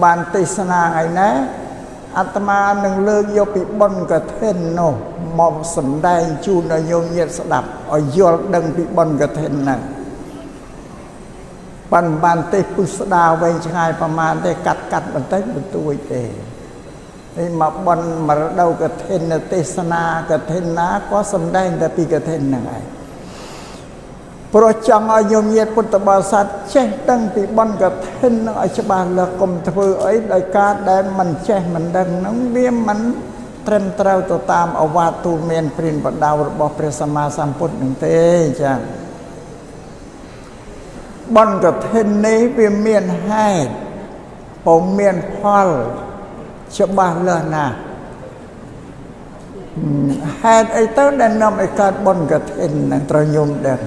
បានទេសនាថ្ងៃណាអាត្មានឹងលើកយកពីបុណ្យកឋិននោះមកសម្ដែងជូនដល់ញោមញាតិស្ដាប់ឲ្យយល់ដឹងពីបុណ្យកឋិនហ្នឹងបានបានទេសពុស្ដាវែងឆ្ងាយប្រមាណទេកាត់កាត់បន្តិចបន្តួចទេនេះមកបុណ្យមរដូវកឋិនទេសនាកឋិនណាក៏សម្ដែងតែពីកឋិនហ្នឹងឯងព្រោះចង់ឲ្យញោមញាតិពុទ្ធបរិស័ទចេះដឹងពីបុណ្យកឋិននឹងឲ្យច្បាស់លាស់កុំធ្វើអីដោយការដែលមិនចេះមិនដឹងហ្នឹងវាមិនត្រឹមត្រូវទៅតាមអវាទទូលមានព្រានបដៅរបស់ព្រះសម្មាសម្ពុទ្ធនឹងទេចា៎បុណ្យកឋិននេះវាមានហេតុពុំមានផលច្បាស់លាស់ណាស់ហេតុអីទៅដែលនាំឲ្យកើតបុណ្យកឋិននឹងត្រូវញោមដឹង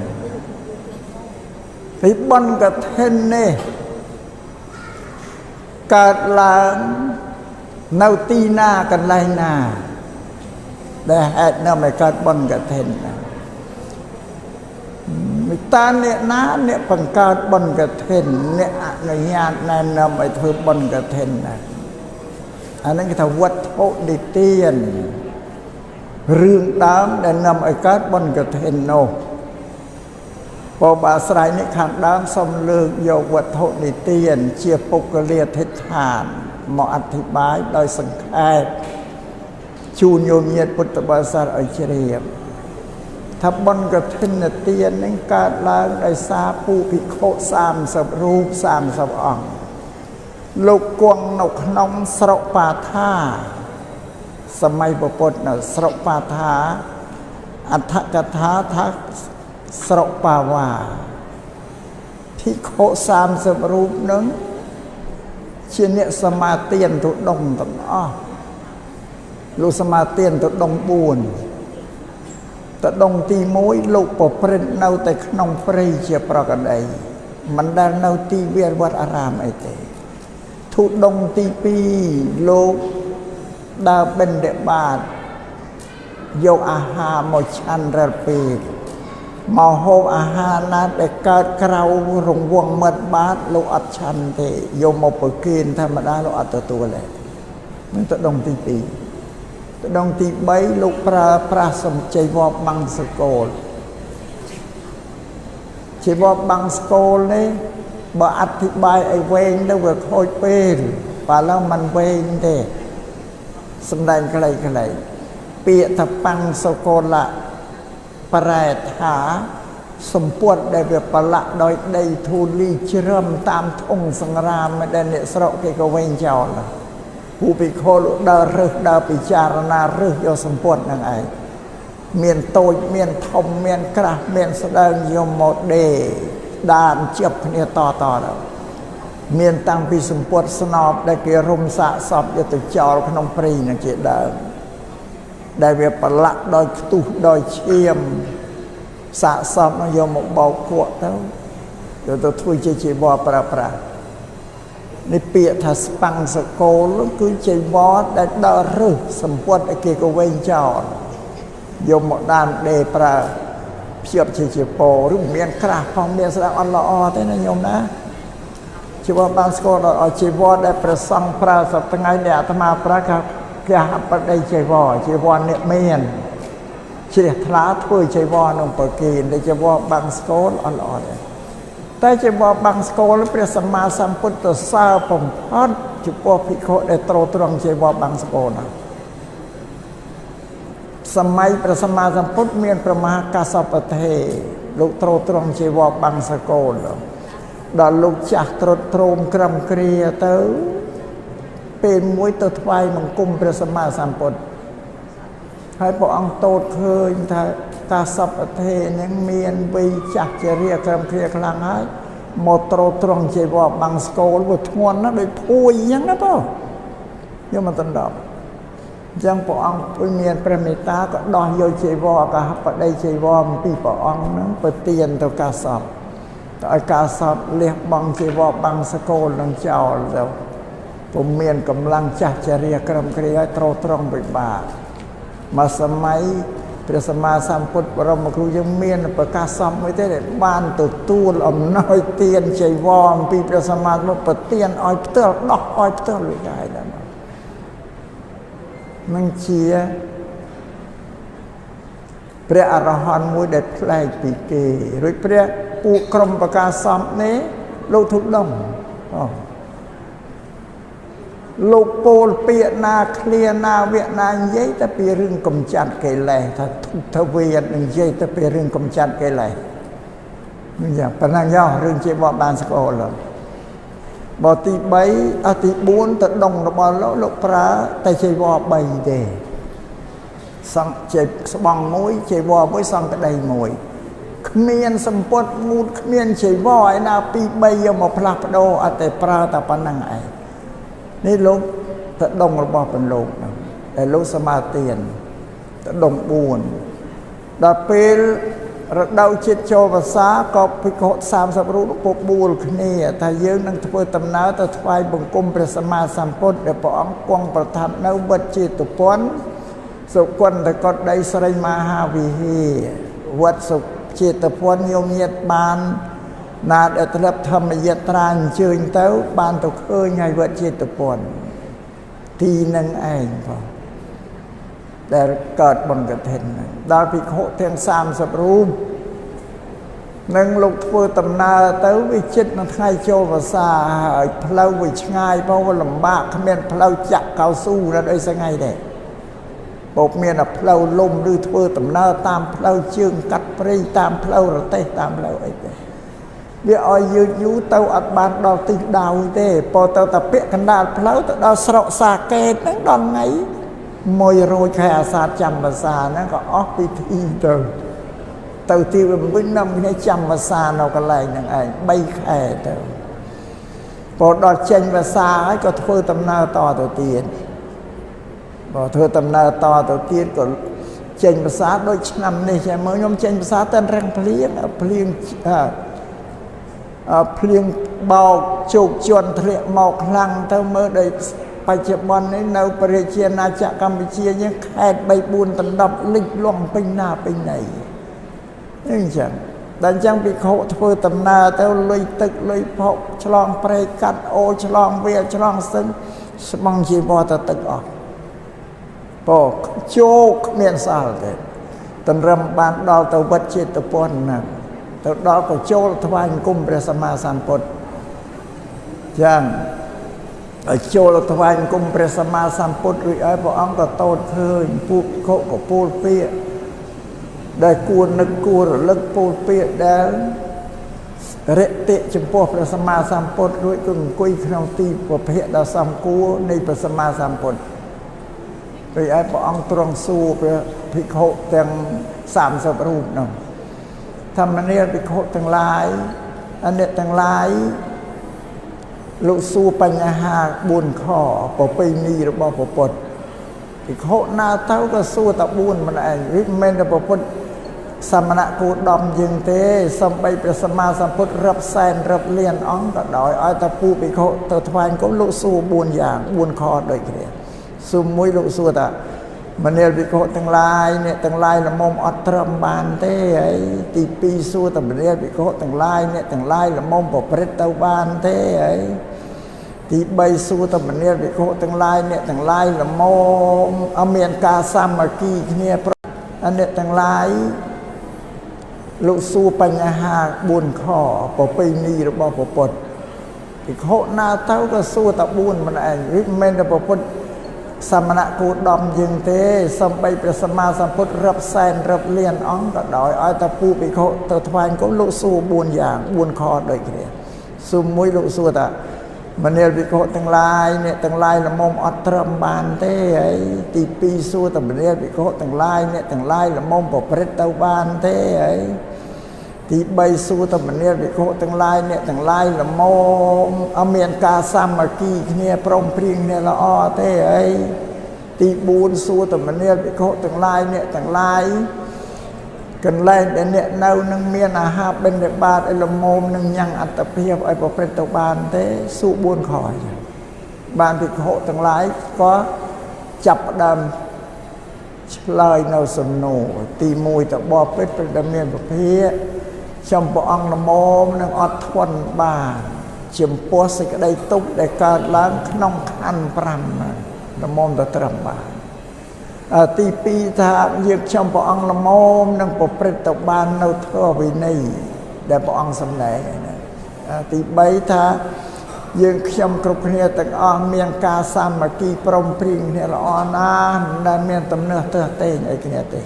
ពីបុណ្យកឋិននេះកើតឡើងនៅទីណាកន្លែងណាដែលហេតុនាំឲ្យកើតបុណ្យកឋិនមេតាអ្នកណាអ្នកបង្កើតបុណ្យកឋិនអ្នកអនុញ្ញាតណែនាំឲ្យធ្វើបុណ្យកឋិនណាអានេះគេថាវត្ថុនិទានរឿងដើមដែលនាំឲ្យកើតបុណ្យកឋិននោះបបអាស្រ័យនេះខាងដើមសូមលើកយកវត្ថុនិទានជាពុគ្គលាធិដ្ឋានមកអធិប្បាយដោយសង្ខេបជូនញោមញាតិពុទ្ធបរិស័ទឲ្យជ្រាបថាបុណ្យកឋិនទាននឹងកើតឡើងដោយសារពូភិក្ខុ30រូប30អង្គលោកគង់នៅក្នុងស្រុកបាថាសម័យពុទ្ធនៅស្រុកបាថាអដ្ឋកថាថាស្រុកបាវ៉ាភិក្ខុ30រូបនឹងជាអ្នកសមាទានទុដងទាំងអស់លោកសមាទានទុដង4ទុដងទី1លោកប្រព្រឹត្តនៅតែក្នុងព្រៃជាប្រកដីមិនដែលនៅទីវាលវត្តអារាមអីទេទុដងទី2លោកដើរបិណ្ឌបាតយកអាហារមកឆាន់រាល់ពេលមកហូបអាហារណាដែលកើតក្រៅរង្វង់មិត្តបាតលោកអត់ឆាន់ទេយកមកប្រគេនធម្មតាលោកអត់ទទួលទេនឹងទៅដងទី2ទៅដងទី3លោកប្រើប្រាស់សំចៃវបបង្សកលជីវបង្សកលនេះបើអធិប្បាយឲ្យវែងទៅវាខូចពេលបើឡើយមិនវែងទេសម្ដែងខ្លីៗពាក្យថាបង្សកលៈប្រែថាសម្ពុតដែលវាប្រឡាក់ដោយដីធូលីជ្រំតាមធុងសង្រាមដែលអ្នកស្រុកគេក៏វែងចោលពូភិក្ខុលោកដើររើសដើរពិចារណារើសយកសម្ពុតនឹងឯងមានតូចមានធំមានក្រាស់មានស្ដើងយកមកដេដានជិបគ្នាតតទៅមានតាំងពីសម្ពុតស្នប់ដែលគេរុំសាកសពយកទៅចោលក្នុងព្រៃនឹងជាដើមដែលវាប្រឡាក់ដោយខ្ទុះដោយឈាមសាកសពនឹងយកមកបោកគក់ទៅយកទៅធ្វើជាជីវរប្រើប្រាស់នេះពាក្យថាស្ប៉ាំងសកលគឺជីវរដែលដើររើសសម្ពុតឲ្យគេក៏វែងចោលយកមកដានដេប្រើភ្ជាប់ជាជាពោឬមានក្រាស់ផងមានស្ដាប់អត់ល្អទេណាញោមណាជីវរបានស្គាល់ដល់ជីវរដែលព្រះសង្ឃប្រើសប្តាហ៍ថ្ងៃនេះអាត្មាប្រើគេហបតីជីវរជីវរអ្នកមានជ្រះថ្លាធ្វើជីវរនឹងប្រគេនតែជីវរបាំងស្កលអត់ល្អទេតែជីវរបាំងស្កលព្រះសម្មាសម្ពុទ្ធសើបំផុតចំពោះភិក្ខុដែលទ្រទ្រង់ជីវរបាំងស្កលណាសម័យព្រះសម្មាសម្ពុទ្ធមានព្រះមហាកាសបថេលោកទ្រទ្រង់ជីវរបាំងសកលដល់លោកចាស់ត្រុតត្រោមក្រំគ្រាទៅពេលមួយទៅថ្វាយបង្គំព្រះសម្មាសម្ពុទ្ធហើយព្រះអង្គតូតឃើញថាកាសបថេនឹងមានវ័យចាស់ជារាក្រំគ្រាខ្លាំងហើយមកទ្រទ្រង់ជីវរបាំងស្កលវាធ្ងន់ណាស់ដូចភួយអញ្ចឹងណាបងយកមកដណ្ដប់អញ្ចឹងព្រះអង្គមានព្រះមេត្តាក៏ដោះយកជីវរកហបតីជីវរអំពីព្រះអង្គនឹងប្រទានទៅកាសបទៅឲ្យកាសបលះបង់ជីវរបាំងសកលនឹងចោលទៅពុំមានកម្លាំងចាស់ជារាក្រំគ្រាឲ្យទ្រទ្រង់ពិបាកមកសម័យ ព្រះសម្មាសម្ពុទ្ធបរមគ្រូយើងមានប្រកាសសពមួយទេដែលបានទទួលអំណោយទានចីវរអំពីព្រះសម្មាសម្ពុទ្ធប្រទានឲ្យផ្ទាល់ដោះឲ្យផ្ទាល់រួចហើយដែរនឹងជាព្រះអរហន្តមួយដែលប្លែកពីគេរួចព្រះពួកក្រុមប្រកាសសពនេះលោកធុដងលោកពោលពាក្យណាឃ្លាណាវគ្គណានិយាយតែពីរឿងកំចាត់កិលេសថាធុធវេទនិយាយតែពីរឿងកំចាត់កិលេសនេះយ៉ាងប៉ុណ្ណឹងយោរឿងជាបបបានស្គាល់បើទី3អស់ទី4ទៅដងរបស់លោកលោកប្រើតែចីវរ3ទេសង្ឃចេស្បង់មួយចីវរមួយសង្ឃក្តីមួយគ្មានសម្ពុតងូតគ្មានចីវរឯណា2 3យកមកផ្លាស់ប្ដូរអត់តែប្រើតែប៉ុណ្ណឹងឯងនេះលោកទៅដងរបស់ពន្លកនោះដែលលោកសមាទានទៅដង4ដល់ពេលរដូវជាតិចូលវស្សាក៏ភិក្ខុ30រូបពបួលគ្នាថាយើងនឹងធ្វើដំណើរទៅថ្វាយបង្គំព្រះសម្មាសម្ពុទ្ធដែលព្រះអង្គគង់ប្រថាប់នៅវត្តចេតពន្ធសុគន្ធកុដិស្រីមហាវិហារវត្តសុចេតពន្ធញោមញាតបានណាដែលធ្លាប់ធម្មយាត្រាអញ្ជើញទៅបានទៅឃើញហើយវត្តចេតពន្ធទីនឹងឯងផងដែលកើតបុណ្យកឋិនដល់ភិក្ខុទាំង30រូបនឹងលោកធ្វើដំណើរទៅវាចិត្តនៅថ្ងៃចូលវស្សាហើយផ្លូវវាឆ្ងាយផងវាលំបាកគ្មានផ្លូវចាក់កៅស៊ូរត់អីសងៃទេបូកមានតែផ្លូវលំឬធ្វើដំណើរតាមផ្លូវជើងកាត់ព្រៃតាមផ្លូវរទេះតាមផ្លូវអីទេវាឲ្យយឺតយូរទៅអត់បានដល់ទិសដៅទេពោទៅតែពាក់កណ្ដាលផ្លូវទៅដល់ស្រុកសាកេតហ្នឹងដល់ថ្ងៃ1រោចខែអាសាឍចាំវស្សាហ្នឹងក៏អស់ពិធីទៅទៅទីវិញនាំគ្នាចាំវស្សានៅកន្លែងហ្នឹងឯង3ខែទៅពោដល់ចេញវស្សាហើយក៏ធ្វើដំណើរតទៅទៀតបើធ្វើដំណើរតទៅទៀតក៏ចេញវស្សាដូចឆ្នាំនេះចាំមើលខ្ញុំចេញវស្សាតែរឹងភ្លៀងភ្លៀងភ្លៀងបោកជោគជន់ធ្លាក់មកខ្លាំងទៅមើលដោយបច្ចុប្បន្ននេះនៅប្រជាណាចក្រកម្ពុជាយើងខេត្ត3 4ដណ្ដប់លិចលង់ពេញណាពេញណីនេះអញ្ចឹងដល់អញ្ចឹងភិក្ខុធ្វើដំណើរទៅលុយទឹកលុយផុកឆ្លងព្រែកកាត់អូឆ្លងវាឆ្លងស្ទឹងស្បង់ជីវរទៅទឹកអស់បោកជោគគ្មានសល់ទេទន្រឹមបានដល់ទៅវត្តចេតពន្ធហ្នឹងទៅដល់ក៏ចូលថ្វាយបង្គំព្រះសម្មាសម្ពុទ្ធចឹងឲ្យចូលថ្វាយបង្គំព្រះសម្មាសម្ពុទ្ធរួចហើយព្រះអង្គក៏តូតឃើញពួកភិក្ខុក៏ពោលពាក្យដែលគួរនឹកគួររលឹកពោលពាក្យដែលរិតិចំពោះព្រះសម្មាសម្ពុទ្ធរួចក៏អង្គុយក្នុងទីពភៈដ៏សំគួរនៃព្រះសម្មាសម្ពុទ្ធរួចហើយព្រះអង្គទ្រង់សួរព្រះភិក្ខុទាំង30រូបនោះធម្មនាលភិក្ខុទាំងឡាយអអ្នកទាំងឡាយលោកសួរបញ្ហា4ខប្រពៃណីរបស់ព្រះពុទ្ធភិក្ខុណាទៅក៏សួរតែ4ម្នាក់ឯងវាមិនមែនតែព្រះពុទ្ធសមណគោតមយើងទេសំបីព្រះសម្មាសម្ពុទ្ធរាប់សែនរាប់លានអង្គក៏ដោយឲ្យតែពូភិក្ខុទៅថ្វាយគុំលោកសួរ4យ៉ាង4ខដូចគ្នាសួរមួយលោកសួរថាមនាលភិក្ខុទាំងឡាយអ្នកទាំងឡាយល្មមអត់ត្រឹមបានទេហើយទី2សួរតែមនាលភិក្ខុទាំងឡាយអ្នកទាំងឡាយល្មមប្រព្រឹត្តទៅបានទេហើយទី3សួរតែមនាលភិក្ខុទាំងឡាយអ្នកទាំងឡាយល្មមអត់មានការសាមគ្គីគ្នាអ្នកទាំងឡាយលោកសួរបញ្ហា4ខប្រពៃណីរបស់ព្រះពុទ្ធភិក្ខុណាទៅក៏សួរតែ4ម្នាក់ឯងវាមិនមែនតែព្រះពុទ្ធសមណគោតមយើងទេសំបីព្រះសម្មាសម្ពុទ្ធរាប់សែនរាប់លានអង្គក៏ដោយឲ្យតែពូភិក្ខុទៅថ្វាយគុំលោកសួរ4យ៉ាង4ខដូចគ្នាសួរមួយលោកសួរថាមនាលភិក្ខុទាំងឡាយអ្នកទាំងឡាយល្មមអត់ត្រឹមបានទេហើយទី2សួរតែមនាលភិក្ខុទាំងឡាយអ្នកទាំងឡាយល្មមប្រព្រឹត្តទៅបានទេហើយទី3សួរតែមនាលភិក្ខុទាំងឡាយអ្នកទាំងឡាយល្មមអត់មានការសាមគ្គីគ្នាព្រមព្រៀងគ្នាល្អទេហើយទី4សួរតែមនាលភិក្ខុទាំងឡាយអ្នកទាំងឡាយកន្លែងដែលអ្នកនៅនឹងមានអាហារបិណ្ឌបាតឲ្យល្មមនឹងញ៉ាំងអត្តភាពឲ្យប្រព្រឹត្តទៅបានទេសួរ4ខបានភិក្ខុទាំងឡាយក៏ចាប់ផ្ដើម ឆ្លើយនៅសំណួរទី1តបពិតព្រះដែលមានពភាខ្ញុំព្រះអង្គនមមនឹងអត់ធន់បានចំពោះសេចក្តីទុក្ខដែលកើតឡើងក្នុងខណ្ឌ5នមមទៅត្រឹមបានទី2ថាយើងខ្ញុំព្រះអង្គនមមនឹងប្រព្រឹត្តទៅបាននៅធម៌វិន័យដែលព្រះអង្គសម្ដែងទី3ថាយើងខ្ញុំគ្រប់គ្នាទាំងអស់មានការសាមគ្គីព្រមព្រៀងគ្នាល្អណាស់មិនដែលមានទំនាស់ទើសទេអីគ្នាទេ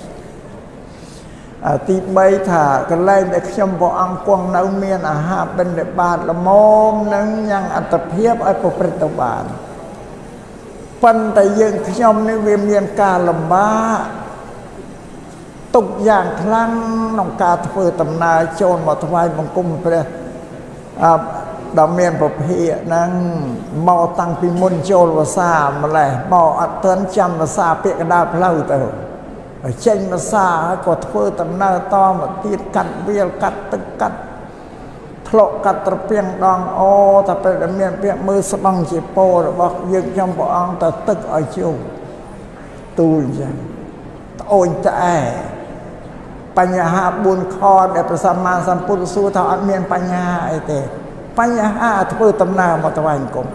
ទី3ថាកន្លែងដែលខ្ញុំព្រះអង្គគង់នៅមានអាហារបិណ្ឌបាតល្មមនឹងយ៉ាងអត្តភាពឲ្យប្រព្រឹត្តទៅបានប៉ុន្តែយើងខ្ញុំនេះវាមានការលំបាកទុកយ៉ាងខ្លាំងក្នុងការធ្វើដំណើរចូលមកថ្វាយបង្គំព្រះដ៏មានពភាហ្នឹងមកតាំងពីមុនចូលវស្សាម្លេះមកអត់ទាន់ចាំវស្សាពាក្យកណ្ដាលផ្លូវទៅហើយចេញវស្សាក៏ធ្វើដំណើរតមកទៀតកាត់វាលកាត់ទឹកកាត់ធ្លុកកាត់ត្រពាំងដងអូតែពេលដែលមានពាក្យមើលស្បង់ជាពោរបស់យើងខ្ញុំព្រះអង្គទៅទឹកឲ្យជោគទូលចឹងត្អូញត្អែបញ្ហា4ខដែលព្រះសម្មាសម្ពុទ្ធសួរថាអត់មានបញ្ហាអីទេបញ្ហាធ្វើដំណើរមកថ្វាយបង្គំ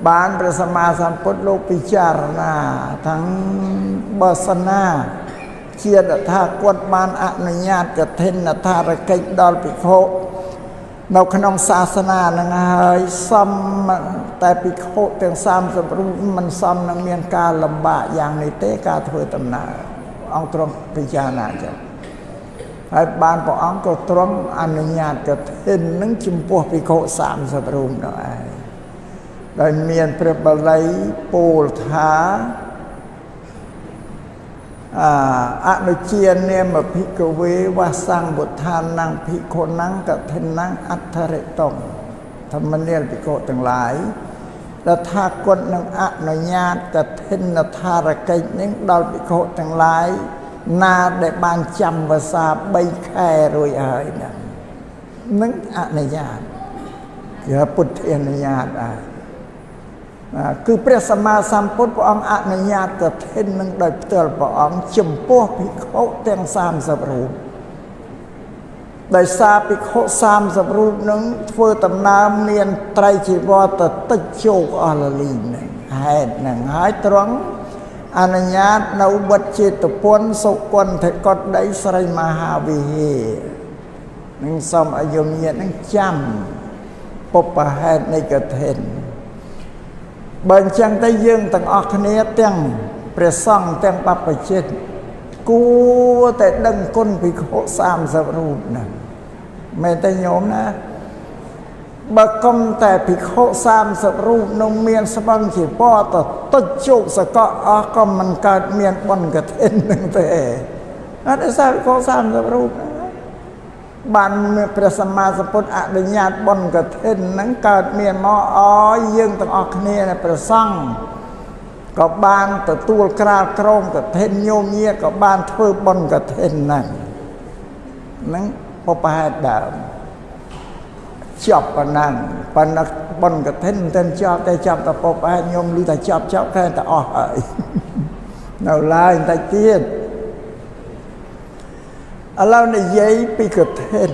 បានព្រះសម្មាសម្ពុទ្ធលោកពិចារណាទាំងបើសិនណាជាតថាគតបានអនុញ្ញាតកឋិនធารកិច្ចដល់ភិក្ខុនៅក្នុងសាសនានឹងហើយសមតែភិក្ខុទាំង30រូបមិនសមនឹងមានការលំបាកយ៉ាងនេះទេការធ្វើដំណើរអង្គទ្រង់ពិចារណាចឹងហើយបានព្រះអង្គក៏ទ្រង់អនុញ្ញាតកឋិននឹងចំពោះភិក្ខុ30រូបនោះឯងដោយមានព្រះបាលីពោលថាអនុជានាមភិក្ខវេវសង្វុទ្ធានំភិក្ខុណੰកឋិនំអដ្ឋរិតុងធម្មនាលភិក្ខុទាំងឡាយតថាគតនឹងអនុញ្ញាតកឋិនធารកិច្ចនឹងដល់ភិក្ខុទាំងឡាយណាដែលបានចាំវស្សា3ខែរួចហើយហ្នឹងនឹងអនុញ្ញាតជាពុទ្ធអនុញ្ញាតដែរគឺព្រះសម្មាសម្ពុទ្ធព្រះអង្គអនុញ្ញាតកឋិននឹងដោយផ្ទាល់ព្រះអង្គចំពោះភិក្ខុទាំង30រូបដោយសារភិក្ខុ30រូបនឹងធ្វើដំណើរមានត្រៃជីវរទៅតិចជោគអស់លលីងហ្នឹងហេតុហ្នឹងហើយត្រង់អនុញ្ញាតនៅវត្តចេតពុនសុគន្ធកុដិស្រីមហាវិហារនឹងសូមឲ្យយមញាតនឹងចាំពុបហេតុនៃកឋិនបើអញ្ចឹងទៅយើងទាំងអស់គ្នាទាំងព្រះសង្ឃទាំងបព្វជិតគួរតែដឹងគុណភិក្ខុ30រូបហ្នឹងមែនទេញោមណាបើកុំតែភិក្ខុ30រូបនោះមានស្បឹងជាពណ៌ទៅតិចជោគសកលអស់ក៏មិនកើតមានបុណ្យកឋិននឹងទេអត់ដោយសារភិក្ខុ30រូបបានព្រះសម្មាសម្ពុទ្ធអនុញ្ញាតបុណ្យកឋិនហ្នឹងកើតមានមកឲ្យយើងទាំងអស់គ្នាព្រះសង្ឃក៏បានទទួលក្រាលក្រមកឋិនញោមញាក៏បានធ្វើបុណ្យកឋិនហ្នឹងហ្នឹងបុព្វហេតុដើមចប់ប៉ុណ្ណឹងប៉ុន្តែបុណ្យកឋិនមិនទាន់ចប់តែចាប់តែបុព្វហេតុញោមឮតែចប់ចប់តែអស់ហើយនៅឡើយបន្តិចទៀតឥឡូវនិយាយពីកឋិន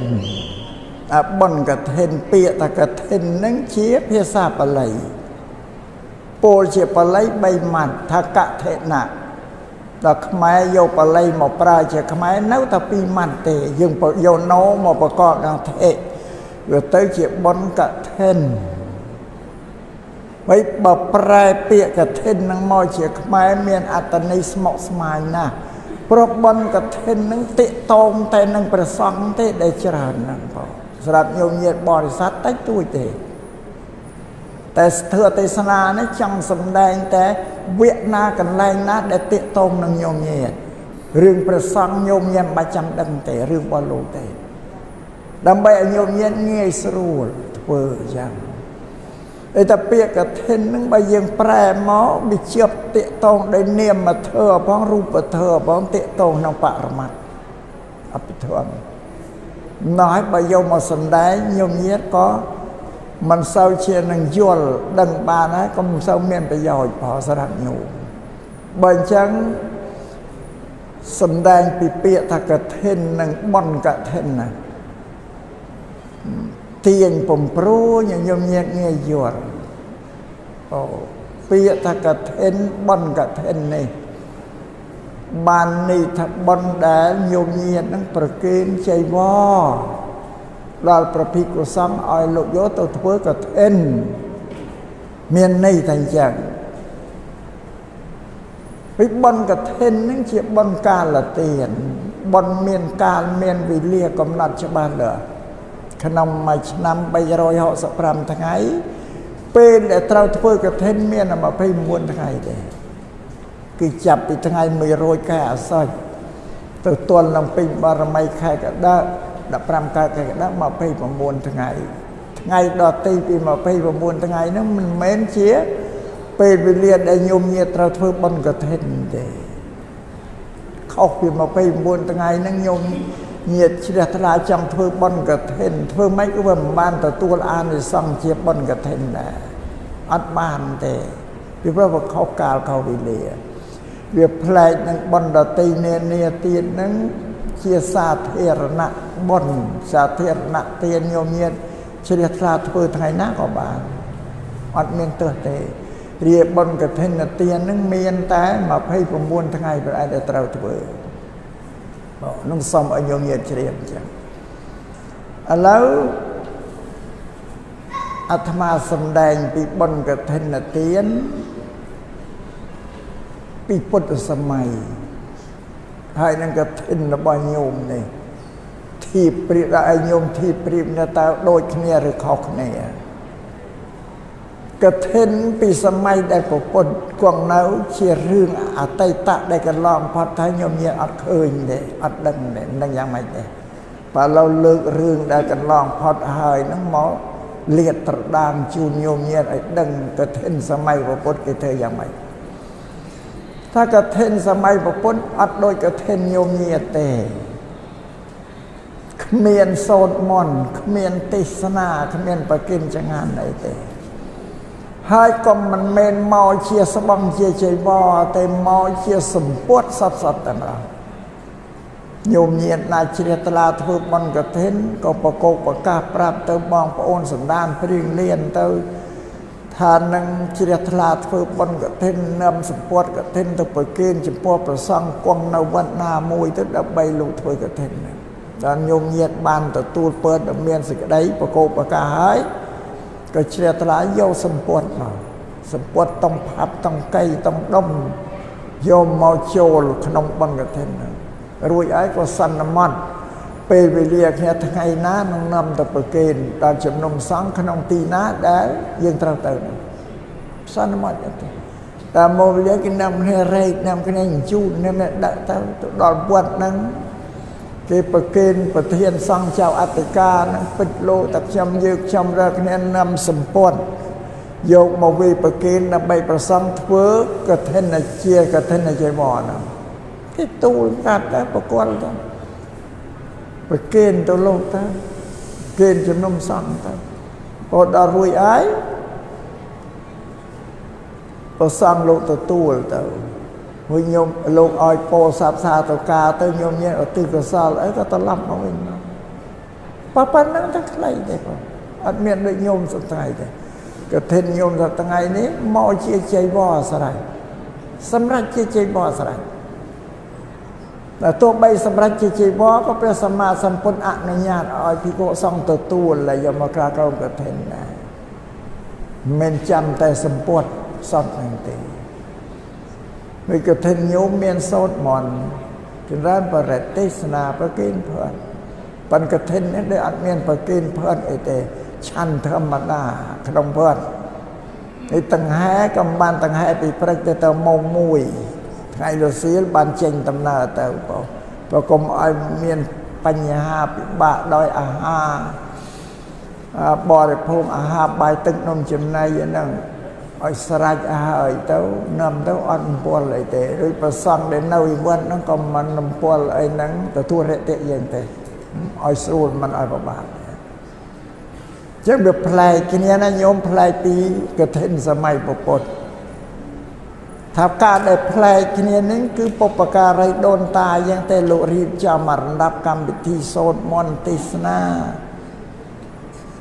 អាបុណ្យកឋិនពាក្យថាកឋិននឹងជាភាសាបាលីពោលជាបាលី3ម៉ាត់ថាកឋិនៈដល់ខ្មែរយកបាលីមកប្រើជាខ្មែរនៅតែ2ម៉ាត់ទេយើងយកណូមកប្រកបដល់ថិវាទៅជាបុណ្យកឋិនហើយបើប្រែពាក្យកឋិននឹងមកជាខ្មែរមានអត្ថន័យស្មុគស្មាញណាស់ព្រោះបុណ្យកឋិននឹងតិតងតែនឹងព្រះសង្ឃទេដែលច្រើនហ្នឹងបងសម្រាប់ញោមញាតិបរិស័ទតិចតួចទេតែស្ថិទេសនានេះចង់សម្ដែងតែវគ្គណាកន្លែងណាដែលតិតងនឹងញោមញាតិរឿងព្រះសង្ឃញោមញាតិមិនបាច់ចាំដឹងទេរឿងរបស់លោកទេដើម្បីឲ្យញោមញាតិងាយស្រួលធ្វើយ៉ាងឯតែពាក្យកឋិននឹងបើយើងប្រែមកវាជាប់តិតងដោយនាមធម៌ផងរូបធម៌ផងតិតងក្នុងបរមត្តអភិធម្មណោះហើយបើយកមកសម្ដែងញោមញាតិក៏មិនសូវជានឹងយល់ដឹងបានហើយក៏មិនសូវមានប្រយោជន៍ផងសម្រាប់ញោមបើអញ្ចឹង សំដែងពីពាក្យថាកឋិននិងបុណ្យកឋិនណាទាញបំព្រួញញោមញាតងាយយល់អូពាក្យថាកឋិនបុណ្យកឋិននេះបាននេះថាបុណ្យដែលញោមញាតនឹងប្រគេនចីវរដល់ព្រះភិក្ខុសង្ឃឲ្យលោកយកទៅធ្វើកឋិនមានន័យថាអញ្ចឹងពីបុណ្យកឋិននឹងជាបុណ្យកាលទានបុណ្យមានកាលមានវេលាកំណត់ច្បាស់លាស់ក្នុងមួយឆ្នាំ365ថ្ងៃពេលដែលត្រូវធ្វើកឋិនមាន29ថ្ងៃទេគឺចាប់ពីថ្ងៃ100ខែអាសត់ទៅទល់នឹងពេញបារមីខែកដ15កើតខែកដ29ថ្ងៃថ្ងៃដទៃពី29ថ្ងៃហ្នឹងមិនមែនជាពេលវេលាដែលញោមញាតត្រូវធ្វើបុណ្យកឋិនទេខុសពី29ថ្ងៃហ្នឹងញោមញាតជ្រះថ្លាចង់ធ្វើបុណ្យកឋិនធ្វើម៉េចក៏វាមិនបានទទួលអានិសង្សជាបុណ្យកឋិនដែរអត់បានទេពីព្រោះវាខុសកាលខុសវេលាវាប្លែកនឹងបុណ្យដទៃនានាទៀតហ្នឹងជាសាធារណៈបុណ្យសាធារណៈទានញោមញាតជ្រះថ្លាធ្វើថ្ងៃណាក៏បានអត់មានទោសទេរាបុណ្យកឋិនទាននឹងមានតែ29ថ្ងៃប្រហែលដែលត្រូវធ្វើបងនឹងសុំឲ្យញោមញាតជ្រាបអញ្ចឹងឥឡូវអាត្មាសម្ដែងពីបុណ្យកឋិនទានពីពុទ្ធសម័យហើយនឹងកឋិនរបស់ញោមនេះធៀបប្រៀបដល់ឲ្យញោមធៀបប្រៀបនៅតើដូចគ្នាឬខុសគ្នាកឋិនពីសម័យដែលពុទ្ធគង់នៅជារឿងអតីតដែលកន្លងផុតថាញោមញាតអត់ឃើញទេអត់ដឹងទេមិនដឹងយ៉ាងម៉េចទេបើឡូវលើករឿងដែលកន្លងផុតហើយហ្នឹងមកលាតត្រដាងជូនញោមញាតឲ្យដឹងកឋិនសម័យពុទ្ធគេធ្វើយ៉ាងម៉េចថាកឋិនសម័យពុទ្ធអត់ដូចកឋិនញោមញាតទេគ្មានសូត្រមន្តគ្មានទេសនាគ្មានប្រគិនចង្ហាន់អីទេហើយក៏មិនមែនមកជាស្បង់ជាចីវរតែមកជាសម្ពុតសតសតតែម្ដងញោមញាតណាជ្រះថ្លាធ្វើបុណ្យកឋិនក៏ប្រកោកប្រកាសប្រាប់ទៅបងប្អូនសន្តានព្រៀងលៀនទៅថានឹងជ្រះថ្លាធ្វើបុណ្យកឋិននាំសម្ពុតកឋិនទៅប្រគេនចំពោះព្រះសង្ឃគង់នៅវត្តណាមួយទៅដើម្បីលោកធ្វើកឋិនដល់ញោមញាតបានទទួលពើមានសេចក្តីប្រកោកប្រកាសហើយក៏ជ្រះថ្លាយកសម្ពុតមកសម្ពុតតង់ផាប់តង់កៃតង់ដុំយកមកចូលក្នុងបុណ្យកឋិនរួចហើយក៏សន្មត់ពេលវេលាគ្នាថ្ងៃណានឹងនាំទៅប្រគេនដល់ជំនុំសង្ឃក្នុងទីណាដែលយើងត្រូវទៅសន្មត់ទៅតាមមកវេលាគេនាំគ្នារែកនាំគ្នាជូននាំគ្នាដាក់ទៅដល់វត្តហ្នឹងគេប្រគេនប្រធានសង្ឃចៅអធិការនឹងពេជ្រលោកតែខ្ញុំយើងខ្ញុំរើគ្នានាំសម្ពុតយកមកវាប្រគេនដើម្បីប្រសង់ធ្វើកឋិនជាកឋិនចីវរហ្នឹងគេទូលកាត់តែប្រគល់ទៅប្រគេនទៅលោកទៅគេនជំនុំសង្ឃទៅព្រោះដល់រួចហើយប្រសង់លោកទទួលទៅវិញញោមលោកឲ្យពោសាប់សាទៅការទៅញោមញាតឧទ្ទិសកុសលអីក៏ត្រឡប់មកវិញមកប៉ុណ្ណឹងទៅខ្លីទេបងអត់មានដូចញោមសប្តាហ៍ទេកឋិនញោមសប្តាហ៍នេះមកជាចីវរស្រេចសម្រាប់ជាចីវរស្រេចតែទោះបីសម្រាប់ជាចីវរក៏ព្រះសម្មាសម្ពុទ្ធអនុញ្ញាតឲ្យភិក្ខុសង្ឃទទួលហើយយកមកក្រាលក្រោមកឋិនដែរមិនចាំតែសម្ពុទ្ធសតហ្នឹងទេហើយកឋិនញោមមានសូត្រមន្តចម្រើនបរិទេសនាប្រគេនភ័ណ្ឌប៉ុន្តែកឋិននេះដូចអត់មានប្រគេនភ័ណ្ឌអីទេឆាន់ធម្មតាក្នុងភ័ណ្ឌនេះតង្ហែក៏មិនបានតង្ហែពីព្រឹកទៅម៉ោង1ថ្ងៃរសៀលបានចេញដំណើរទៅបងព្រោះកុំឲ្យមានបញ្ហាពិបាកដោយអាហារបរិភោគអាហារបាយទឹកនំចំណីហ្នឹងឲ្យស្រេចហើយទៅនាំទៅអត់អំពល់អីទេឬប្រសង់ដែលនៅវត្តហ្នឹងក៏មិនអំពល់អីហ្នឹងទទួលរតិយើងទេឲ្យស្រួលមិនឲ្យពិបាកចឹងវាប្លែកគ្នាណាញោមប្លែកពីកឋិនសម័យពុទ្ធ ថាការដែលប្លែកគ្នានេះគឺបុព្វការីដូនតាយ៉ាងតែលោករៀបចំរំដាប់កម្មវិធីសូត្រមន្តទេសនា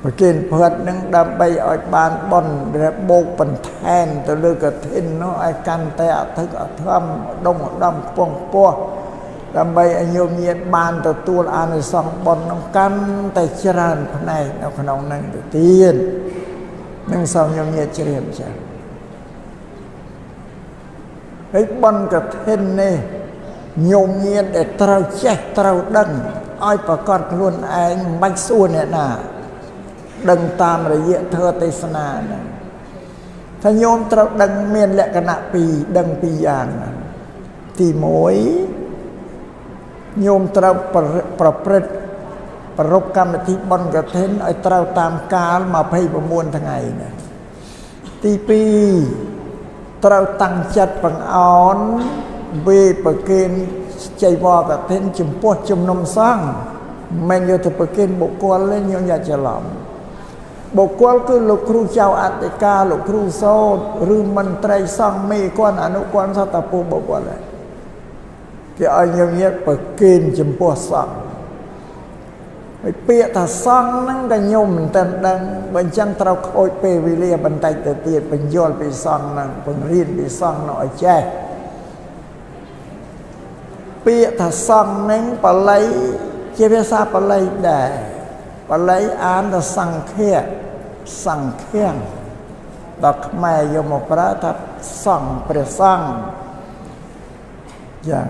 ប្រគិនផឹតនឹងដើម្បីឲ្យបានបុណ្យរបូកបន្ថែមទៅលើកឋិននោះឲ្យកាន់តែអធិកអធមដងឧត្តមខ្ពង់ខ្ពស់ដើម្បីឲ្យញោមញាតិបានទទួលអានិសង្សបុណ្យនឹងកាន់តែច្រើនផ្នែកនៅក្នុងនឹងទៅទៀតនឹងសូមញោមញាតិជ្រាបចា៎ហើយបុណ្យកឋិននេះញោមញាតិដែលត្រូវចេះត្រូវដឹងឲ្យប្រកាសខ្លួនឯងមិនបាច់សួរអ្នកណាដឹងតាមរយៈធម៌ទេសនាហ្នឹងថាញោមត្រូវដឹងមានលក្ខណៈពីរដឹងពីរយ៉ាងហ្នឹងទី1ញោមត្រូវប្រព្រឹត្តប្រពកម្មវិធីបុណ្យកឋិនឲ្យត្រូវតាមកាល29ថ្ងៃណាទី2ត្រូវតាំងចិត្តបង្អោនវេប្រគេនចៃវរកឋិនចំពោះជំនុំសង្ឃមិនយកទៅប្រគេនបុគ្គលទេញោមយ៉ាច្រឡំបុគ្គលគឺលោកគ្រូចៅអធិការលោកគ្រូសោតឬមន្ត្រីសង្ឃមេគាត់អនុគាត់សតពុបុគ្គលដែរគេឲ្យញោមញាតិប្រគេនចំពោះសង្ឃហើយពាក្យថាសង្ឃហ្នឹងក៏ញោមមិនទាន់ដឹងបើអញ្ចឹងត្រូវខូចពេលវេលាបន្តិចទៅទៀតបញ្យល់ពីសង្ឃហ្នឹងបង្រៀនពីសង្ឃនោះឲ្យចេះពាក្យថាសង្ឃហ្នឹងបាលីជាភាសាបាលីដែរបាលីអានថាសង្ឃៈសង្ឃាំងដល់ខ្មែរយកមកប្រើថាសង្ឃព្រះសង្ឃយ៉ាង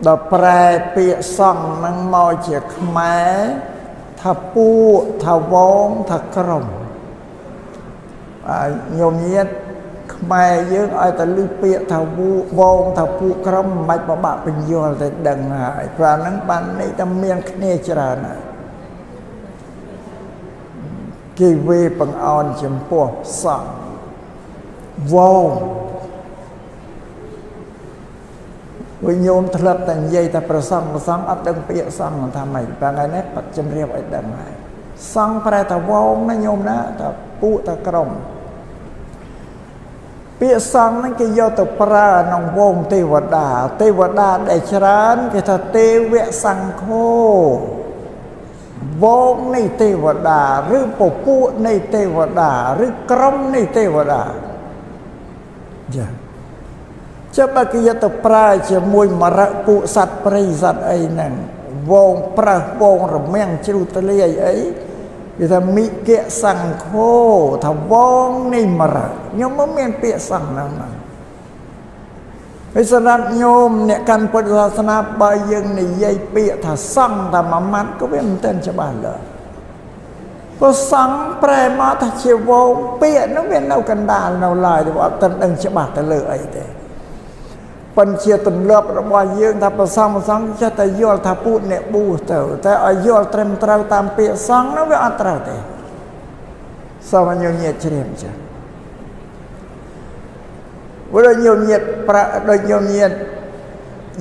ដល់ប្រែពាក្យសង្ឃហ្នឹងមកជាខ្មែរថាពួកថាវងថាក្រុមញោមញាតិខ្មែរយើងឲ្យតែឮពាក្យថាវងថាពួកក្រុមមិនបាច់បបាក់បញ្យល់តែដឹងហើយព្រោះហ្នឹងបាននេះតែមានគ្នាច្រើនហើយគេវេបង្អោនចំពោះសង្ឃវងវិញញោមធ្លាប់តែនិយាយតែប្រសង់ប្រសង់អត់ដឹងពាក្យសង្ឃថាម៉េចបើថ្ងៃនេះបាត់ជំរាបឲ្យដឹងហើយសង្ឃប្រែថាវងណាញោមណាថាពួកថាក្រុមពាក្យសង្ឃហ្នឹងគេយកទៅប្រើក្នុងវងទេវតាទេវតាដែលច្រើនគេថាទេវសង្ឃោវងនៃទេវតាឬពពួកនៃទេវតាឬក្រុមនៃទេវតាចាចាំបើគេយកទៅប្រើជាមួយមរៈពួកសត្វព្រៃសត្វអីហ្នឹងវងប្រើសវងរមាំងជ្រុះទលាយអីគេថាមិគៈសង្ឃោថាវងនៃមរៈញោមមិនមានពាក្យសង្ឃហ្នឹងណាហើយសម្រាប់ញោមអ្នកកាន់ពុទ្ធសាសនាបើយើងនិយាយពាក្យថាសង្ឃតែមួយម៉ាត់ក៏វាមិនទាន់ច្បាស់ឡើយព្រោះសង្ឃប្រែមកថាជាវងពាក្យហ្នឹងវានៅកណ្ដាលនៅឡើយអត់ទាន់ដឹងច្បាស់ទៅលើអីទេប៉ុន្តែជាទម្លាប់របស់យើងថាប្រសង់ចេះតែយល់ថាពួកអ្នកបួសទៅតែឲ្យយល់ត្រឹមត្រូវតាមពាក្យសង្ឃនោះវាអត់ត្រូវទេសូមញោមញាតិជ្រាបចា៎ព្រោះញោមញាតិប្រាក់ដូចញោមញាតិ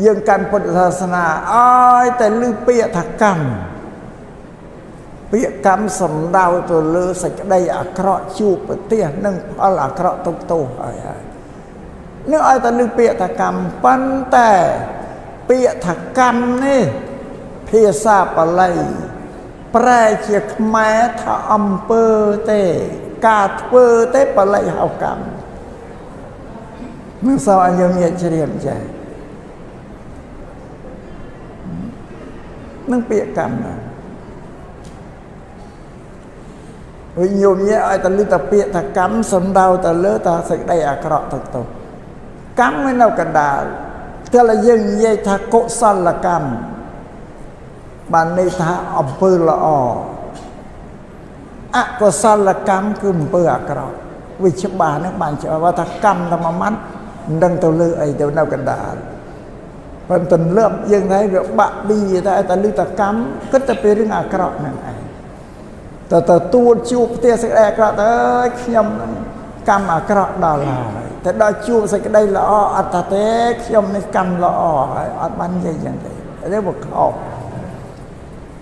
យើងកាន់ពុទ្ធសាសនាឲ្យតែឮពាក្យថាកម្មពាក្យកម្មសំដៅទៅលើសេចក្តីអាក្រក់ជួបប្រទះនិងផលអាក្រក់ទុកទោសហើយហើយនឹងឲ្យតែឮពាក្យថាកម្មប៉ុន្តែពាក្យថាកម្មនេះភាសាបាលីប្រែជាខ្មែរថាអំពើទេការធ្វើទេបាលីហៅកម្មនឹងសោឲ្យយើងញាតិជ្រាបចា៎នឹងពាក្យកម្មណាវិញញោមញាតិឲ្យតែឮតែពាក្យថាកម្មសំដៅទៅលើតែសេចក្តីអាក្រក់ទៅទៅកម្មវានៅកណ្ដាលតែយើងនិយាយថាកុសលកម្មបានន័យថាអំពើល្អអកុសលកម្មគឺអំពើអាក្រក់វាច្បាស់ហ្នឹងបានច្បាស់ថាកម្មតែមួយម៉ាត់មិនដឹងទៅលើអីទៅនៅកណ្ដាលប៉ុន្តែទន្លាប់យើងថាវាបាក់ប៊ីតែតែឮតែកម្មគិតតែពីរឿងអាក្រក់ហ្នឹងឯងតើទទួលជួបផ្ទះសេចក្តីអាក្រក់ទៅខ្ញុំកម្មអាក្រក់ដល់ហើយតែដល់ជួបសេចក្តីល្អអត់ថាទេខ្ញុំនេះកម្មល្អហើយអត់បាននិយាយយ៉ាងទេនេះវាខុស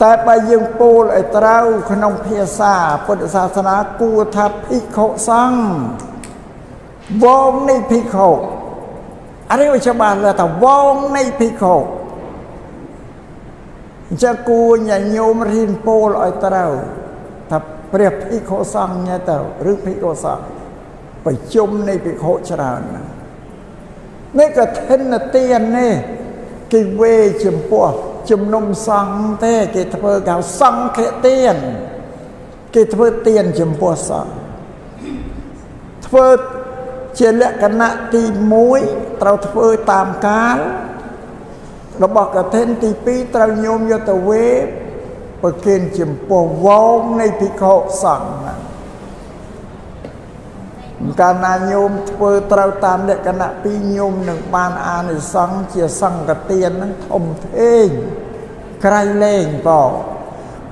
តែបើយើងពោលឲ្យត្រូវក្នុងភាសាពុទ្ធសាសនាគួរថាភិក្ខុសង្ឃវងនៃភិក្ខុ អានេះវាច្បាស់លើថាវងនៃភិក្ខុអញ្ចឹងគួរញាតិញោមរៀនពោលឲ្យត្រូវថាព្រះភិក្ខុសង្ឃញ៉ែទៅឬភិក្ខុសង្ឃប្រជុំនៃភិក្ខុច្រើនណាស់នេះក៏ធិនទាននេះគេវេចំពោះជំនុំសង្ឃទេគេធ្វើកៅសង្ឃទានគេធ្វើទានចំពោះសង្ឃធ្វើជាលក្ខណៈទី1ត្រូវធ្វើតាមកាលរបស់កឋិនទី2ត្រូវញោមយកទៅវេប្រគេនចំពោះវងនៃភិក្ខុសង្ឃណាកាលណាញោមធ្វើត្រូវតាមលក្ខណៈពីរញោមនឹងបានអានិសង្សជាសង្ឃទាននឹងធំធេងក្រៃលែងបង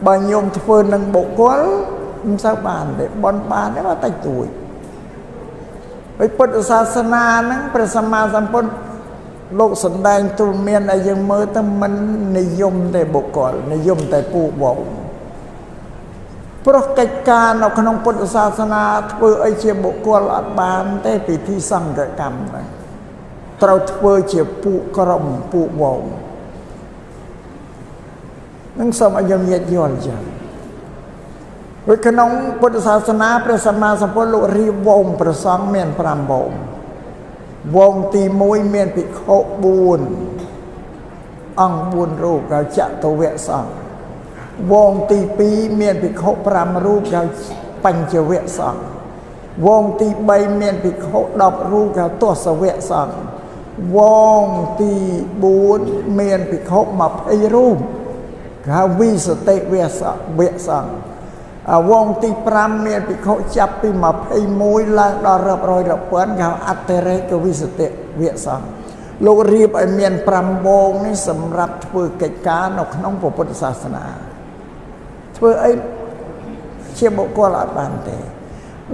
បើញោមធ្វើនឹងបុគ្គលមិនសូវបានទេបនបានទេបើតិចតួចហើយពុទ្ធសាសនាហ្នឹងព្រះសម្មាសម្ពុទ្ធលោកសម្ដែងទូលមានឲ្យយើងមើលទៅមិននិយមទេបុគ្គលនិយមតែពូវងព្រោះកិច្ចការនៅក្នុងពុទ្ធសាសនាធ្វើអីជាបុគ្គលអត់បានទេពិធីសង្ឃកម្មហ្នឹងត្រូវធ្វើជាពួកក្រុមពួកវងនឹងសូមឲ្យយើងញាតិយល់ចឹងព្រោះក្នុងពុទ្ធសាសនាព្រះសម្មាសម្ពុទ្ធលោករៀបវងព្រះសង្ឃមាន5វងវងទី1មានភិក្ខុ4អង្គ4រូបគេចតុវៈសង្ឃវងទី2មានភិក្ខុ5រូបគេបញ្ចវៈសង្ឃវងទី3មានភិក្ខុ10រូបគេទសវៈសង្ឃវងទី4មានភិក្ខុ20រូបគេហៅវិសតិវៈសង្ឃវងទី5មានភិក្ខុចាប់ពី21ឡើងដល់រាប់រយរាប់ពាន់គេហៅអតិរេកវិសតិវៈសង្ឃលោករៀបឲ្យមាន5វងនេះសម្រាប់ធ្វើកិច្ចការនៅក្នុងពុទ្ធសាសនាធ្វើអីជាបុគ្គលអត់បានទេ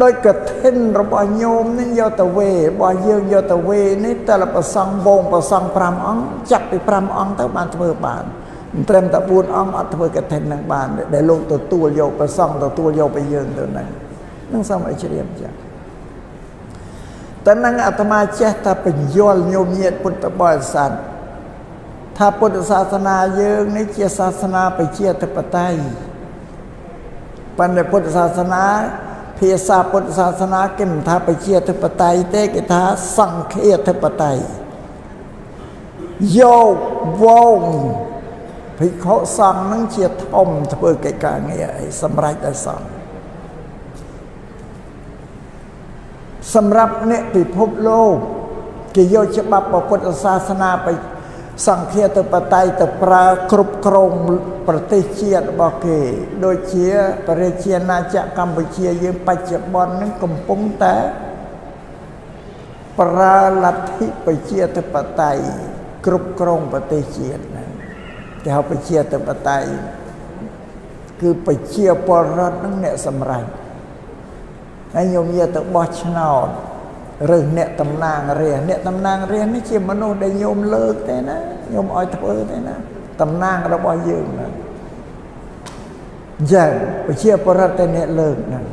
ដោយកឋិនរបស់ញោមនេះយកទៅវេរបស់យើងយកទៅវេនេះតែលប្រសង់វងប្រសង់5អង្គចាប់ពី5អង្គទៅបានធ្វើបានមិនត្រឹមតែ4អង្គអត់ធ្វើកឋិននឹងបានដែលលោកទទួលយកប្រសង់ទទួលយកពីយើងទៅហ្នឹងនឹងសូមឲ្យជ្រាបចា៎តែនឹងអាត្មាចេះតែបញ្យល់ញោមញាតិពុទ្ធបរិស័ទថាពុទ្ធសាសនាយើងនេះជាសាសនាប្រជាធិបតេយ្យប៉ុន្តែពុទ្ធសាសនាភាសាពុទ្ធសាសនាគេមិនថាប្រជាធិបតេយ្យទេគេថាសង្ឃាធិបតេយ្យយកវងភិក្ខុសង្ឃនឹងជាធំធ្វើកិច្ចការងារអីសម្រេចដល់សង្ឃសម្រាប់អ្នកពិភពលោកគេយកច្បាប់ពុទ្ធសាសនាไปសង្ឃាធិបតេយ្យទៅប្រើគ្រប់គ្រងប្រទេសជាតិរបស់គេដូចជាប្រជាណាចក្រកម្ពុជាយើងបច្ចុប្បន្ននឹងកំពុងតែប្រើលទ្ធិប្រជាធិបតេយ្យគ្រប់គ្រងប្រទេសជាតិហ្នឹងគេហៅប្រជាធិបតេយ្យគឺប្រជាពលរដ្ឋនឹងអ្នកសម្រេចហើយញោមយកទៅបោះឆ្នោតរើសអ្នកតំណាងរាស្ត្រអ្នកតំណាងរាស្ត្រនេះជាមនុស្សដែលញោមលើកទេណាញោមឲ្យធ្វើទេណាតំណាងរបស់យើងហ្នឹងយ៉ាងប្រជាពលរដ្ឋតែអ្នកលើកហ្នឹង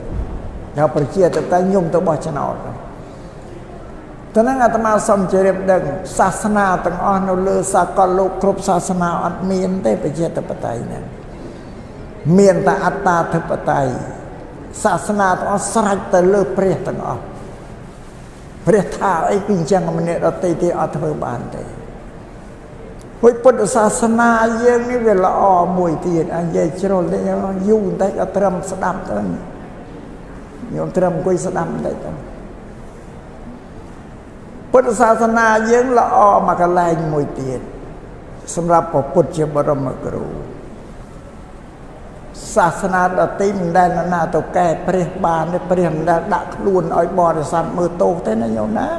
ដល់ប្រជាធិបតេយ្យញោមទៅបោះឆ្នោតតើនឹងអាត្មាសូមជម្រាបដឹងសាសនាទាំងអស់នៅលើសកលលោកគ្រប់សាសនាអត់មានទេប្រជាធិបតេយ្យហ្នឹងមានតែអត្តាធិបតេយ្យសាសនាទាំងអស់ស្រេចទៅលើព្រះទាំងអស់ព្រះថាអីគឺអញ្ចឹងម្នាក់ដទៃទេអត់ធ្វើបានទេហើយពុទ្ធសាសនាយើងនេះវាល្អមួយទៀតអញនិយាយជ្រុលតិចយូរបន្តិចក៏ត្រឹមស្ដាប់ទៅញោមត្រឹមអង្គុយស្ដាប់បន្តិចទៅពុទ្ធសាសនាយើងល្អមកកន្លែងមួយទៀតសម្រាប់ពុទ្ធជាបរមគ្រូសាសនាដទៃមិនដែលណាទៅកែព្រះបានទេព្រះមិនដែលដាក់ខ្លួនឲ្យបរិស័ទមើលទោសទេណាញោមណា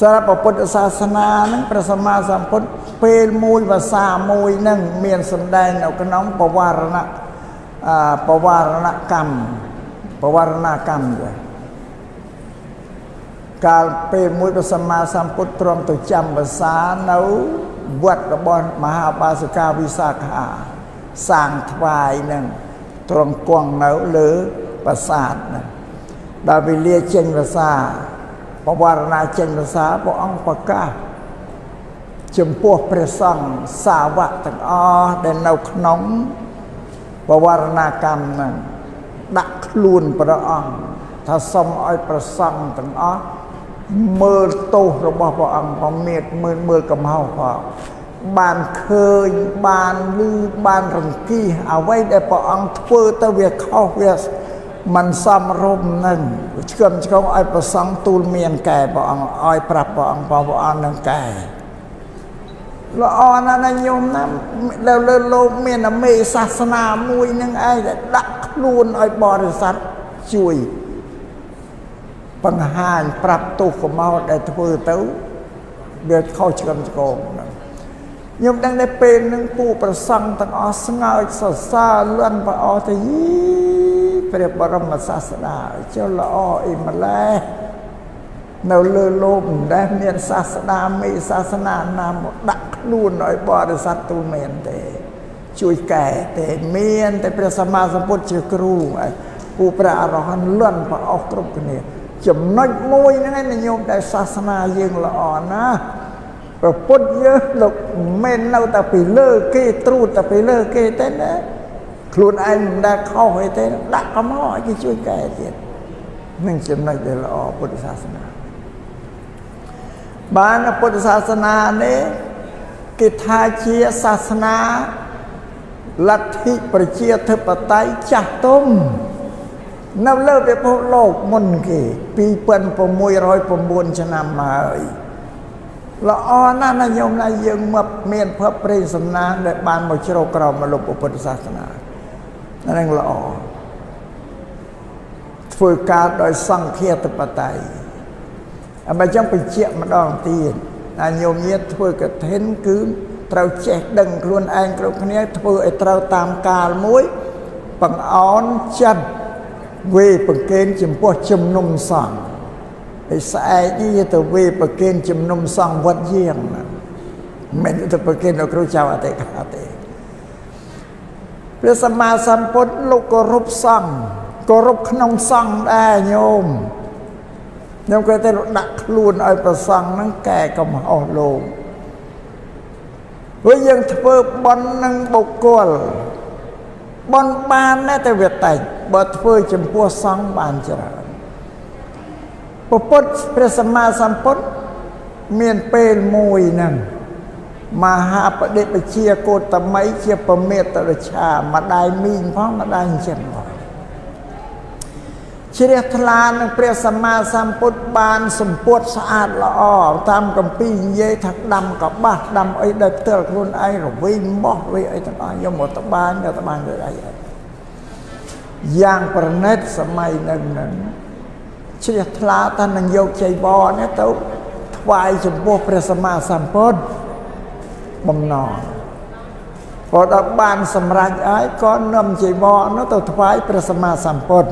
សម្រាប់ពុទ្ធសាសនាហ្នឹងព្រះសម្មាសម្ពុទ្ធពេលមួយវស្សាមួយហ្នឹងមានសម្ដែងនៅក្នុងបវរណកម្មបវរណកម្មចាកាលពេលមួយព្រះសម្មាសម្ពុទ្ធទ្រង់ទៅចាំវស្សានៅវត្តរបស់មហាបាសិកាវិសាខាសាងថ្វាយនឹងទ្រង់គង់នៅលើប្រាសាទហ្នឹងដល់វេលាចេញវស្សា បវរណាចេញភាសាព្រះអង្គប្រកាសចំពោះព្រះសង្ឃសាវកទាំងអស់ដែលនៅក្នុងបវរណាកម្មហ្នឹងដាក់ខ្លួនព្រះអង្គថាសូមឲ្យព្រះសង្ឃទាំងអស់មើលទោសរបស់ព្រះអង្គប្រមៀតមើលកំហុសផងបានឃើញបានឮបានរង្គៀសអ្វីដែលព្រះអង្គធ្វើទៅវាខុសវាមិនសមរម្យនឹងឆ្កឹមឆ្កងឲ្យព្រះសង្ឃទូលមានកែព្រះអង្គឲ្យប្រាប់ព្រះអង្គព្រះអង្គនឹងកែល្អណាស់ណាញោមណាលើលើលោកមានតែមេសាសនាមួយនឹងឯងដែលដាក់ខ្លួនឲ្យបរិស័ទជួយបង្ហាញប្រាប់ទោសកំហុសដែលធ្វើទៅវាខុសឆ្កឹមឆ្គងហ្នឹងខ្ញុំដឹងតែពេលនឹងពូប្រសង់ទាំងអស់ស្ងើចសរសើរលន់ព្រះអស់ទៅយីព្រះបរមសាស្តាចុះល្អអីម្ល៉េះនៅលើលោកមិនដែលមានសាស្តាមេសាសនាណាមកដាក់ខ្លួនឲ្យបរិស័ទទូលមានទេជួយកែទេមានតែព្រះសម្មាសម្ពុទ្ធជាគ្រូពូព្រះអរហន្តលន់ព្រះអស់គ្រប់គ្នាចំណុចមួយហ្នឹងឯងញោមដែលសាសនាយើងល្អណាស់ព្រះពុទ្ធយើងលោកមិននៅតែពីលើគេត្រួតតែពីលើគេទេណាខ្លួនឯងមិនដែលខុសអីទេដាក់កំហុសឲ្យគេជួយកែទៀតនឹងចំណុចដែលល្អពុទ្ធសាសនាបានពុទ្ធសាសនានេះគេថាជាសាសនាលទ្ធិប្រជាធិបតេយ្យចាស់ទុំនៅលើពិភពលោកមុនគេ2609ឆ្នាំហើយល្អណាស់ណាញោមណាយើងមកមានភពព្រេងសំណាងដែលបានមកជ្រកក្រោមម្លប់ពុទ្ធសាសនាហ្នឹងល្អធ្វើការដោយសង្ឃាធិបតេយ្យអញ្ចឹងបញ្ជាក់ម្ដងទៀតណាញោមញាតធ្វើកឋិនគឺត្រូវចេះដឹងខ្លួនឯងគ្រប់គ្នាធ្វើឲ្យត្រូវតាមកាលមួយបង្អោនចិត្តវេប្រកេនចំពោះជំនុំសង្ឃឯស្អែកនេះទៅវេប្រកេនជំនុំសង្ឃវត្តយាងមិនទៅប្រកេនដល់គ្រូចៅអតិកាទេព្រះសម្មាសម្ពុទ្ធលោកគោរពសង្ឃគោរពក្នុងសង្ឃដែរញោមខ្ញុំគេទៅដាក់ខ្លួនឲ្យព្រះសង្ឃហ្នឹងកែកំហុសលោកព្រោះយើងធ្វើបុណ្យនឹងបុគ្គលបុណ្យបានតែវាតិចបើធ្វើចំពោះសង្ឃបានច្រើនពុទ្ធព្រះសម្មាសម្ពុទ្ធមានពេលមួយហ្នឹងមហាបដិបជាកោតមីជាពមេតរឆាម្ដាយមីងផងម្ដាយចិញ្ចឹមផងជ្រះថ្លានឹងព្រះសម្មាសម្ពុទ្ធបានសម្ពុតស្អាតល្អតាមកម្ពីនិយាយថាដាំកបាសដាំអីដោយផ្ទាល់ខ្លួនឯងរវិញបោះវិញអីទាំងអស់យកមកត្បាញយកត្បាញដោយអីយ៉ាងប្រណិតសម័យនឹងហ្នឹងជ្រះថ្លាថានឹងយកចីវរនេះទៅថ្វាយចំពោះព្រះសម្មាសម្ពុទ្ធបំណងក៏ដល់បានសម្រេចហើយក៏នាំចីវរនោះទៅថ្វាយព្រះសម្មាសម្ពុទ្ធ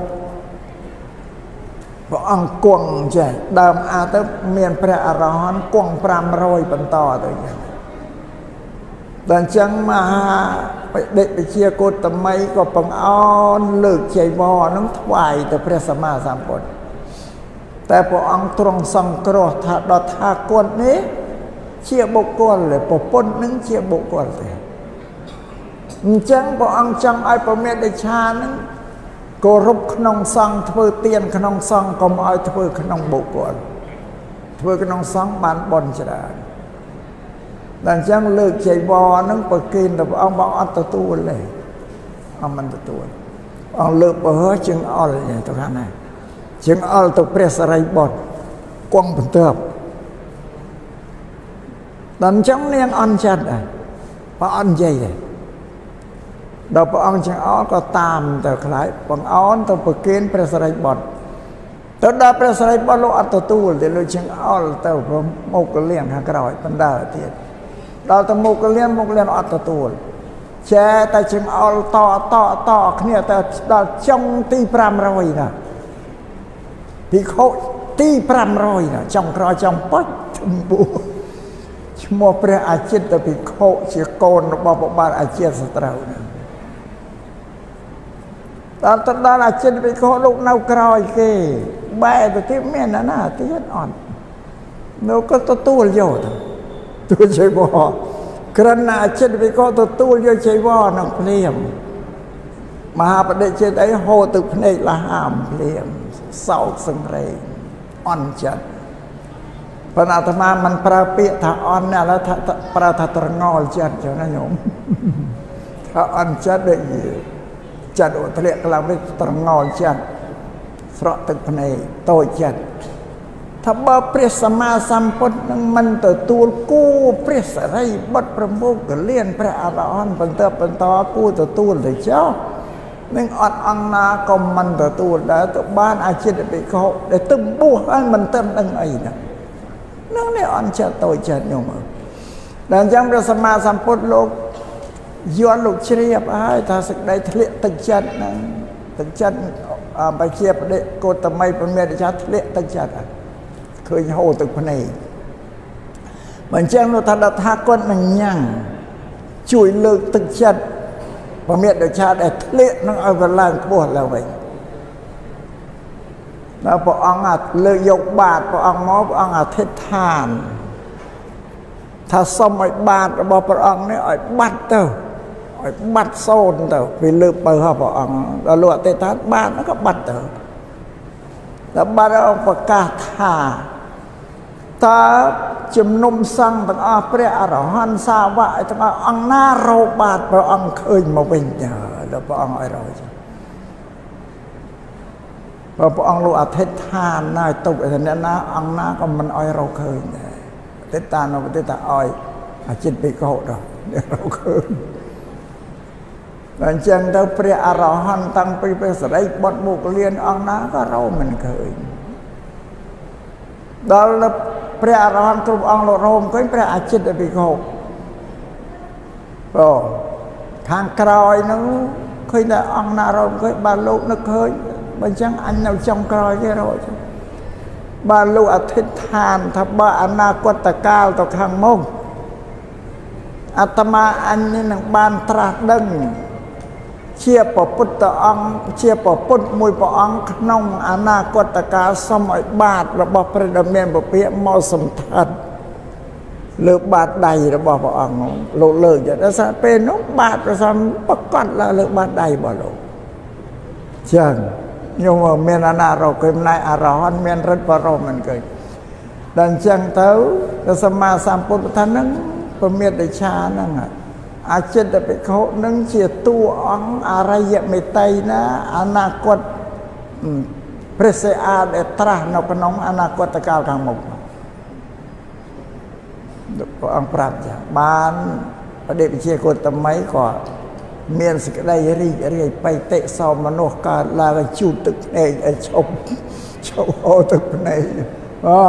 ព្រះអង្គគង់ចេះដើមអាទៅមានព្រះអរហន្តគង់500បន្តទៅចឹងដល់អញ្ចឹងមហាបដិបជាកោតមីក៏បង្អោនលើកចីវរនឹងថ្វាយទៅព្រះសម្មាសម្ពុទ្ធតែព្រះអង្គទ្រង់សង្គ្រោះថាដល់ថាគាត់នេះជាបុគ្គលប្រពន្ធនឹងជាបុគ្គលទេអញ្ចឹងព្រះអង្គចង់ឲ្យប្រមេដេឆានឹងគោរពក្នុងសង្ឃធ្វើទានក្នុងសង្ឃកុំឲ្យធ្វើក្នុងបុគ្គលធ្វើក្នុងសង្ឃបានបុណ្យច្រើនដល់អញ្ចឹងលើកចីវរនឹងប្រគេនទៅព្រះអង្គបងអត់ទទួលទេអង្គមិនទទួលអង្គលើកបើជើងអល់ទៅខាងណាជើងអល់ទៅព្រះសារីបុត្រគង់បន្ទាប់ដល់អញ្ចឹងនាងអន់ចិត្តដែរបើអត់និយាយទេដល់ព្រះអង្គចង្អុលក៏តាមទៅខ្លាចបង្អោនទៅប្រគេនព្រះសារីបុត្រទៅដល់ព្រះសារីបុត្រលោកអត់ទទួលទេលោកចង្អុលទៅមុខកលៀងខាងក្រោយបណ្ដើទៀតដល់ទៅមុខកលៀងមុខលៀងអត់ទទួលចែតែចង្អុលតតតគ្នាទៅដល់ចុងទី500ណាភិក្ខុទី500ណាចុងក្រោយចុងប៉ុចចម្ពោះឈ្មោះព្រះអាចិត្តភិក្ខុជាកូនរបស់ព្រះបាទអាជាសត្រូវណា ដល់ទៅដល់អាចិនភិក្ខុលោកនៅក្រោយគេបែរទៅទៀតមានណាណាទៀតអត់នោះក៏ទទួលយកទៅទទួលចីវរក្រិនណាអាចិនភិក្ខុទទួលយកចីវរនឹងភ្លាមមហាបដិចេតអីហូរទឹកភ្នែកលហាមភ្លាមសោកសង្រេងអន់ចិត្តប៉ុន្តែអាត្មាមិនប្រើពាក្យថាអន់ឥឡូវថាប្រើថាត្រងល់ចិត្តចឹងណាញោមថាអន់ចិត្តដូចចិត្តឧធ្លាក់ឡើងវិញត្រងល់ចិត្តស្រក់ទឹកភ្នែកតូចចិត្តថាបើព្រះសម្មាសម្ពុទ្ធនឹងមិនទទួលគូព្រះសិរីបុត្រប្រមុខកលៀនព្រះអរហន្តបន្តបន្តគូទទួលទៅចុះនឹងអត់អង្គណាក៏មិនទទួលដែរទៅបានអាចិតភិក្ខុដែលទៅបួសហើយមិនទៅដឹងអីណានឹងនេះអន់ចិត្តតូចចិត្តញោមដល់អញ្ចឹងព្រះសម្មាសម្ពុទ្ធលោកយល់លោកជ្រាបហើយថាសេចក្តីធ្លាក់ទឹកចិត្តហ្នឹងទឹកចិត្តបជាបដិកោតមីពមេរិយាធ្លាក់ទឹកចិត្តឃើញហូរទឹកភ្នែកបើអញ្ចឹងនោះថាដល់ថាគាត់នឹងញ៉ាំងជួយលើកទឹកចិត្តពមេរិយាដែលធ្លាក់នឹងឲ្យវាឡើងខ្ពស់ឡើងវិញដល់ព្រះអង្គលើកយកបាតព្រះអង្គមកព្រះអង្គអធិដ្ឋានថាសុំឲ្យបាតរបស់ព្រះអង្គនេះឲ្យបាត់ទៅឲ្យបាត់សូន្យទៅវាលើកបើហោះព្រះអង្គដល់លោកអធិដ្ឋានបាតហ្នឹងក៏បាត់ទៅដល់បាត់អង្គប្រកាសថាតើជំនុំសង្ឃទាំងអស់ព្រះអរហន្តសាវកទាំងអស់អង្គណារោបាតព្រះអង្គឃើញមកវិញដល់ព្រះអង្គឲ្យរោចព្រះអង្គលោកអធិដ្ឋានណាទុកឲ្យអ្នកណាអង្គណាក៏មិនឲ្យរកឃើញដែរអធិដ្ឋាននោះទេថាឲ្យអាចិតភិក្ខុដល់រកឃើញដល់អញ្ចឹងទៅព្រះអរហន្តតាំងពីព្រះសិរីបុត្រមុគលានអង្គណាក៏រកមិនឃើញដល់ព្រះអរហន្តគ្រប់អង្គលោករោមឃើញព្រះអាចិតភិក្ខុអូខាងក្រោយនោះឃើញតែអង្គណារកឃើញបានលោកនឹកឃើញបើអញ្ចឹងអញនៅចុងក្រោយគេរកបានលោកអធិដ្ឋានថាបើអនាគតកាលទៅខាងមុខអាត្មាអញនេះនឹងបានត្រាស់ដឹងជាព្រះពុទ្ធអង្គជាព្រះពុទ្ធមួយព្រះអង្គក្នុងអនាគតកាលសុំឲ្យបាតរបស់ព្រះដ៏មានពពាកមកសម្ថិតលើបាតដៃរបស់ព្រះអង្គលោកលើកដោយសារពេលនោះបាតព្រះសម្ប្រកាសលើបាតដៃរបស់លោកចឹងខ្ញុំមានអាណារកគេម្នាក់អរហន្តមានរិទ្ធបរមមិនឃើញដល់អញ្ចឹងទៅព្រះសម្មាសម្ពុទ្ធថានឹងពមេតិឆាហ្នឹងអាចិតភិក្ខុនឹងជាតួអង្គអរិយមេតីណាអនាគតព្រះសិអាដែលត្រាស់នៅក្នុងអនាគតកាលខាងមុខព្រះអង្គប្រាប់ចាបានបដិវិជាកោតមីក៏មានសេចក្តីរីករាយបៃតិសោមនុស្សកើតឡើងជូតទឹកភ្នែកឲ្យឈប់ឈប់ហូរទឹកភ្នែកអូ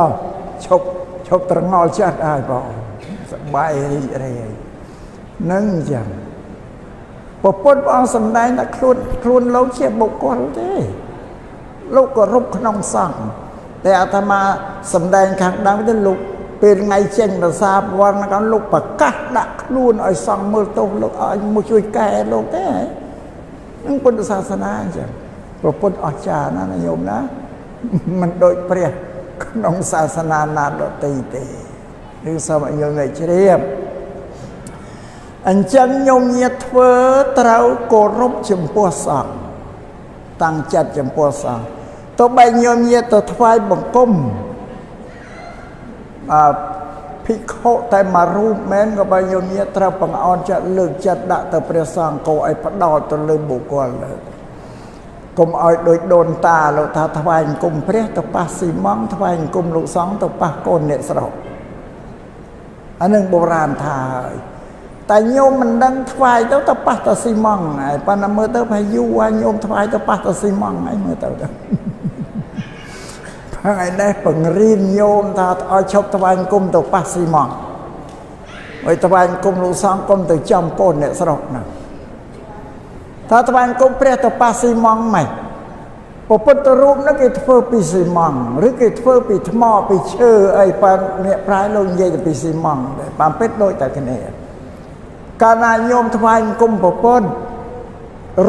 ឈប់ឈប់ត្រងល់ចិត្តហើយបងសប្បាយរីករាយនឹងអញ្ចឹងព្រះពុទ្ធព្រះអង្គសម្ដែងថាខ្លួនលោកជាបុគ្គលទេលោកគោរពក្នុងសង្ឃតែអាត្មាសម្ដែងខាងដើមទៅលោកពេលថ្ងៃចេញភាសាវណ្ណកលោកប្រកាសដាក់ខ្លួនឲ្យសង្ឃមើលទោសលោកឲ្យមកជួយកែលោកទេនឹងពុទ្ធសាសនាអញ្ចឹងព្រះពុទ្ធអស្ចារ្យណាស់ណាញោមណាមិនដូចព្រះក្នុងសាសនាណាដទៃទេឬសូមឲ្យញោមឲ្យជ្រាបអញ្ចឹងញោមញាធ្វើត្រូវគោរពចំពោះសង្ឃតាំងចិត្តចំពោះសង្ឃទោះបីញោមញាទៅថ្វាយបង្គំភិក្ខុតែមួយរូបមែនក៏បើញោមញាត្រូវបង្អោនចិត្តលើកចិត្តដាក់ទៅព្រះសង្ឃកោឲ្យផ្ដោតទៅលើបុគ្គលទៅកុំឲ្យដូចដូនតាលោកថាថ្វាយអង្គមព្រះទៅប៉ះស៊ីម៉ង់ថ្វាយអង្គមលោកសង្ឃទៅប៉ះកូនអ្នកស្រុកអានឹងបុរាណថាហើយតែញោមមិនដឹងថ្វាយទៅទៅប៉ះទៅស៊ីម៉ង់ហើយប៉ុន្តែមើលទៅប្រហែលយូរហើយញោមថ្វាយទៅប៉ះទៅស៊ីម៉ង់ហើយមើលទៅថ្ងៃនេះបង្រៀនញោមថាឲ្យឈប់ថ្វាយអង្គមទៅប៉ះស៊ីម៉ង់ឲ្យថ្វាយអង្គមលោកសង្ឃគុំទៅចំកូនអ្នកស្រុកណាថាថ្វាយអង្គមព្រះទៅប៉ះស៊ីម៉ង់ម៉េច ពុទ្ធរូបនោះគេធ្វើពីស៊ីម៉ង់ឬគេធ្វើពីថ្មពីឈើអីប៉ាអ្នកប្រាយលោកនិយាយទៅពីស៊ីម៉ង់ដែរតាមពិតដូចតែគ្នាកាលណាញោមថ្វាយអង្គមប្រពន្ធ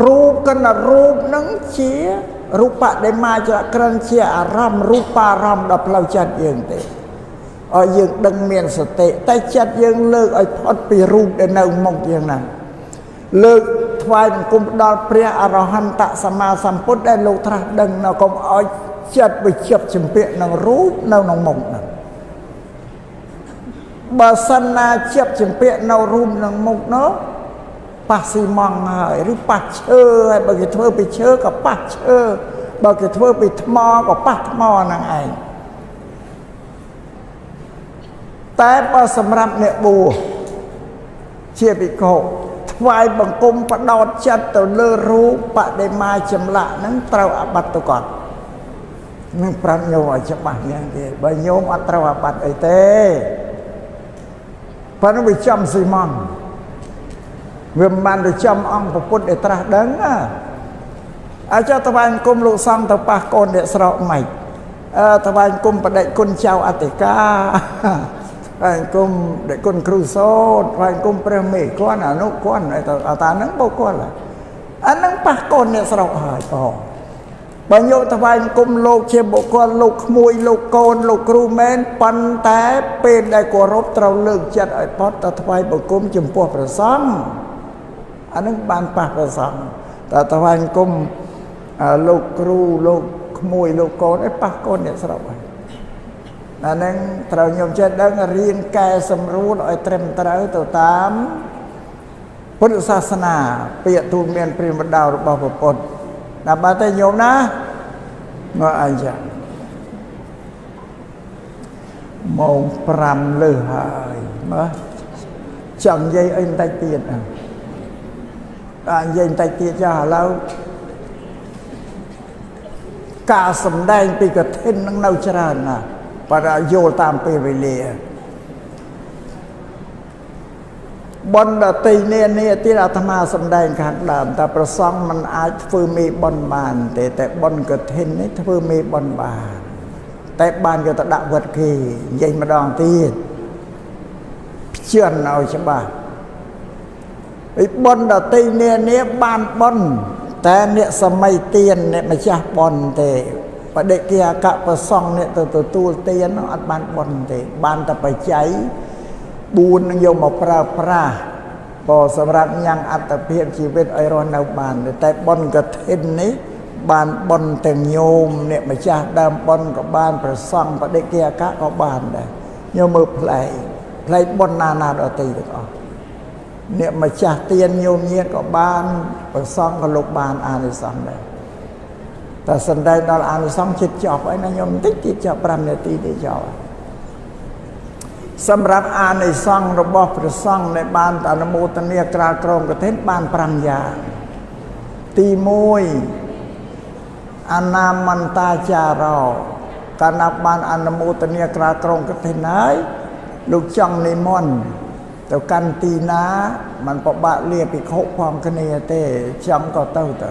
រូបកណ្ដរូបនឹងជារូបបដិមាចក្រិនជាអារម្មណ៍រូបារម្មណ៍ដល់ផ្លូវចិត្តយើងទេឲ្យយើងដឹងមានសតិតែចិត្តយើងលើកឲ្យផុតពីរូបដែលនៅមុខយើងហ្នឹងលើកថ្វាយបង្គំដល់ព្រះអរហន្តសម្មាសម្ពុទ្ធដែលលោកត្រាស់ដឹងនៅកុំឲ្យចិត្តវាជាប់ជំពាក់នឹងរូបនៅក្នុងមុខហ្នឹងបើសិនណាជាប់ជំពាក់នៅរូបនឹងមុខនោះប៉ះស៊ីម៉ង់ហើយឬប៉ះឈើហើយបើគេធ្វើពីឈើក៏ប៉ះឈើបើគេធ្វើពីថ្មក៏ប៉ះថ្មហ្នឹងឯងតែបើសម្រាប់អ្នកបួសជាភិក្ខុថ្វាយបង្គំបដោតចិត្តទៅលើរូបបដិមាចម្លាក់ហ្នឹងត្រូវអាបត្តិកតនឹងប្រាប់ញោមឲ្យច្បាស់យ៉ាងទៀតបើញោមអត់ត្រូវអាបត្តិអីទេប៉ុន្តែវាចំស៊ីម៉ង់វាមិនបានទៅចំអង្គពុទ្ធដែលត្រាស់ដឹងណាអាចថ្វាយបង្គំលោកសង្ឃទៅប៉ះកូនអ្នកស្រកម៉េចថ្វាយបង្គំបដិគុណចៅអធិការថ្វាយបង្គំបដិគុណគ្រូសោតថ្វាយបង្គំព្រះមេគាត់អនុគាត់អតាហ្នឹងបុគ្គលអាហ្នឹងប៉ះកូនអ្នកស្រុកហើយបងបើយកថ្វាយបង្គំលោកជាបុគ្គលលោកក្មួយលោកកូនលោកគ្រូមែនប៉ុន្តែពេលដែលគោរពត្រូវលើកចិត្តឲ្យផុតទៅថ្វាយបង្គំចំពោះព្រះសង្ឃអានឹងបានប៉ះព្រះសង្ឃតែថ្វាយបង្គំលោកគ្រូលោកក្មួយលោកកូនឯប៉ះកូនអ្នកស្រុកហើយអានឹងត្រូវញោមចេះដឹងរៀនកែសម្រួលឲ្យត្រឹមត្រូវទៅតាមពុទ្ធសាសនាពាក្យទូលមានព្រាមដៅរបស់ពុទ្ធដើម្បីតែញោមណាមកអញ្ចឹងម៉ោង5លើសហើយមើលចង់និយាយអីបន្តិចទៀតនិយាយបន្តិចទៀតចាស់ឥឡូវការសម្ដែងពីកឋិននឹងនៅច្រើនណាស់បើយល់តាមពេលវេលាបុណ្យដទៃនានាទៀតអាត្មាសម្ដែងខាងដើមតែប្រសង់មិនអាចធ្វើមេបុណ្យបានទេតែបុណ្យកឋិននេះធ្វើមេបុណ្យបានតែបានយកទៅដាក់វត្តគេនិយាយម្ដងទៀតភ្ជន់ឲ្យច្បាស់ឯបុណ្យដទៃនានាបានបុណ្យតែអ្នកសម័យទានអ្នកម្ចាស់បុណ្យទេបដិគាកៈប្រសង់អ្នកទៅទទួលទានអត់បានបុណ្យទេបានតែបច្ច័យ4នឹងយកមកប្រើប្រាស់ក៏សម្រាប់ញ៉ាំងអត្តភាពជីវិតឲ្យរស់នៅបានតែបុណ្យកឋិននេះបានបុណ្យទាំងញោមអ្នកម្ចាស់ដើមបុណ្យក៏បានប្រសង់បដិគាកៈក៏បានដែរញោមមើលផ្លែផ្លែបុណ្យណាណាដទៃទាំងអស់អ្នកម្ចាស់ទានញោមញាតក៏បានប្រសង់ក៏លោកបានអានិសង្សដែរតែសំដែងដល់អានិសង្សចិត្តចប់ហើយណាញោមបន្តិចទៀតចប់5នាទីទេចប់សម្រាប់អានិសង្សរបស់ព្រះសង្ឃដែលបានអនុមោទនាក្រាលក្រងកឋិនបាន5យ៉ាងទី1អនាមន្តាចារោកាលណាបានអនុមោទនាក្រាលក្រងកឋិនហើយលោកចង់និមន្តទៅកាន់ទីណាมันពិបាកលាភិក្ខុផងគ្នាទេចង់ក៏ទៅទៅ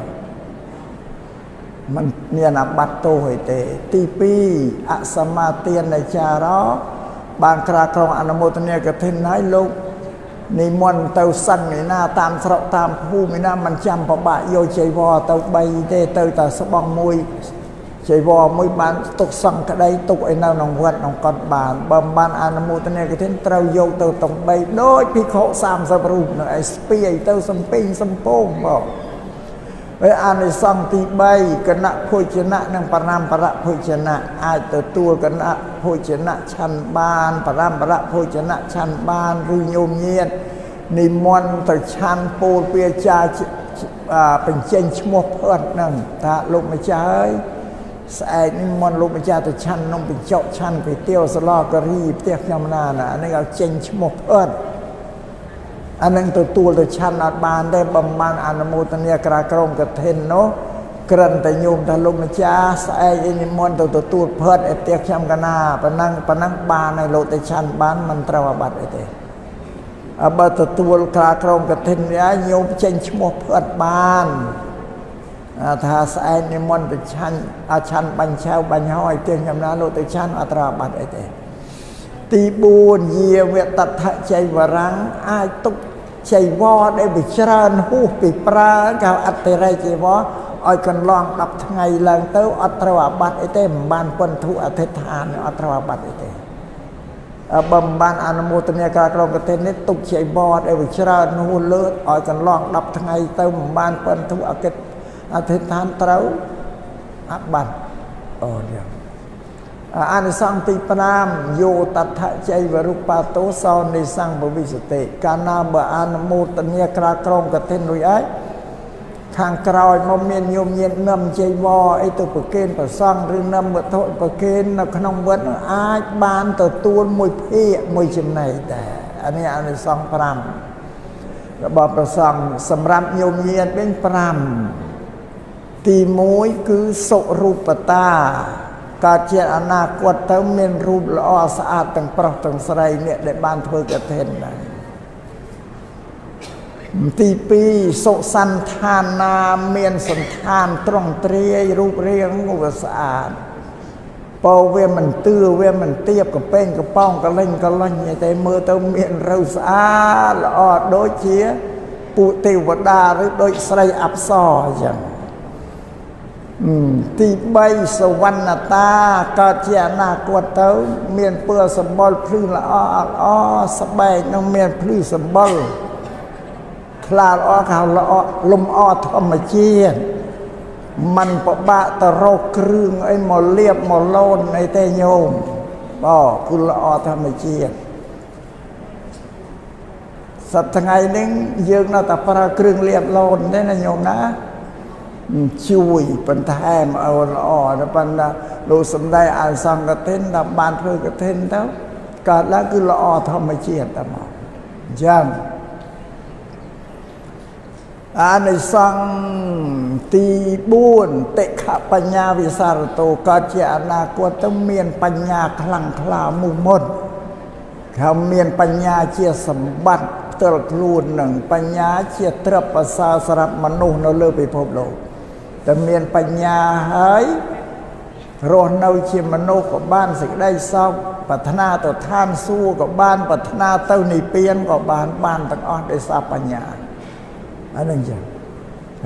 มันមានអាបត្តិទោសអីទេទី2អសមាទានចារោបានក្រាលក្រងអនុមោទនាកឋិនហើយលោកនិមន្តទៅសឹងឯណាតាមស្រុកតាមភូមិឯណាមិនចាំពិបាកយកចីវរទៅ3ទេទៅតែស្បង់មួយចីវរមួយបានទុកសង្ឃក្តីទុកឯនៅក្នុងវត្តក្នុងកុដិបានបើមិនបានអនុមោទនាកឋិនត្រូវយកទៅតំ3ដូចភិក្ខុ30រូបនៅឯស្ពាយទៅសំពេញសំពងមកហើយអានិសង្សទី3គណៈភោជនៈនិងបរមរៈភោជនៈអាចទទួលគណៈភោជនៈឆាន់បានបរមរៈភោជនៈឆាន់បានឬញោមញាតនិមន្តទៅឆាន់ពោលពាចាបញ្ចេញឈ្មោះផើតហ្នឹងថាលោកម្ចាស់អើយស្អែកនេះមន្តលោកម្ចាស់ទៅឆាន់នំបញ្ចុកឆាន់គុយទាវសឡការីផ្ទះខ្ញុំណាណាអានេះឲ្យចេញឈ្មោះផើតអានឹងទទួលទៅឆាន់អត់បានទេបំបានអនុមោទនាក្រាលក្រងកឋិននោះក្រិនតែញោមថាលោកម្ចាស់ស្អែកឯនិមន្តទៅទទួលផើតឯផ្ទះខ្ញុំកណាប៉ុណ្ណឹងប៉ុណ្ណឹងបានហើយលោកទៅឆាន់បានមិនត្រូវអាបត្តិអីទេបើទទួលក្រាលក្រងកឋិននេះញោមចេញឈ្មោះផើតបានថាស្អែកនិមន្តទៅឆាន់ឆាន់បាញ់ឆៅបាញ់ហើយផ្ទះខ្ញុំណាលោកទៅឆាន់អត់ត្រូវអាបត្តិអីទេទី4យាវតថចៃវរੰអាចទុក ចីវរដែលវាច្រើនហួសពីប្រើគេអតិរេចីវរឲ្យកន្លង10ថ្ងៃឡើងទៅអត់ត្រូវអាបត្តិអីទេមិនបានពន្ធុអធិដ្ឋានអត់ត្រូវអាបត្តិអីទេបើមិនបានអនុមោទនាការក្រងកឋិននេះទុកចីវរដែលវាច្រើនហួសលើឲ្យកន្លង10ថ្ងៃទៅមិនបានពន្ធុអធិដ្ឋានត្រូវអាបត្តិអូយ៉ាងអានិសង្សទី5យោតថចៃវរូបាតោសោនិសង្ឃពវិសតិកាលណាបើអនុមោទនាក្រាលក្រងកឋិនរួចហើយខាងក្រោយមកមានញោមញាតនឹមចៃវរអីទៅប្រគេនព្រះសង្ឃឬនឹមវត្ថុប្រគេននៅក្នុងវត្តអាចបានទទួលមួយភាគមួយចំណែកដែរអានេះអានិសង្ស5របស់ព្រះសង្ឃសម្រាប់ញោមញាតវិញ5ទី1គឺសុរូបតាកើតជាអនាគតទៅមានរូបល្អស្អាតទាំងប្រុសទាំងស្រីអ្នកដែលបានធ្វើកឋិនដែរទី2សុសន្តានាមានសន្តានត្រង់ទ្រាយរូបរាងវាស្អាតបើវាមិនទឿវាមិនទៀបកពេងកប៉ោងកលិញកលិញតែមើលទៅមានរូបស្អាតល្អដូចជាពួកទេវតាឬដូចស្រីអប្សរអញ្ចឹងទី3សវណ្ណតាកើតជាអនាគតទៅមានពណ៌សម្បុរភ្លឺល្អល្អស្បែកនឹងមានភ្លឺសម្បុរថ្លាល្អគេហៅល្អលំអធម្មជាតិมันពិបាកទៅរកគ្រឿងអីមកលាបមកលូនអីទេញោមបាទគឺល្អធម្មជាតិសប្តាហ៍ថ្ងៃនេះយើងនៅតែប្រើគ្រឿងលាបលូនទេណាញោមណាជួយបន្ថែមឲ្យល្អប៉ុន្តែលោកសំដែងអានិសង្សកឋិនដល់បានធ្វើកឋិនទៅកើតឡើងគឺល្អធម្មជាតិតែមកអញ្ចឹងអានិសង្សទី4តិខបញ្ញាវិសារតោកើតជាអនាគតទៅមានបញ្ញាខ្លាំងក្លាមុះមុតเขาមានបញ្ញាជាសម្បត្តិផ្ទាល់ខ្លួននឹងបញ្ញាជាទ្រព្យប្រសើរសម្រាប់មនុស្សនៅលើពិភពលោកតែមានបញ្ញាហើយរស់នៅជាមនុស្សក៏បានសេចក្តីសុខប្រាថ្នាទៅឋានសួគ៌ក៏បានប្រាថ្នាទៅនិព្វានក៏បានបានទាំងអស់ដោយសារបញ្ញាអានឹងចឹង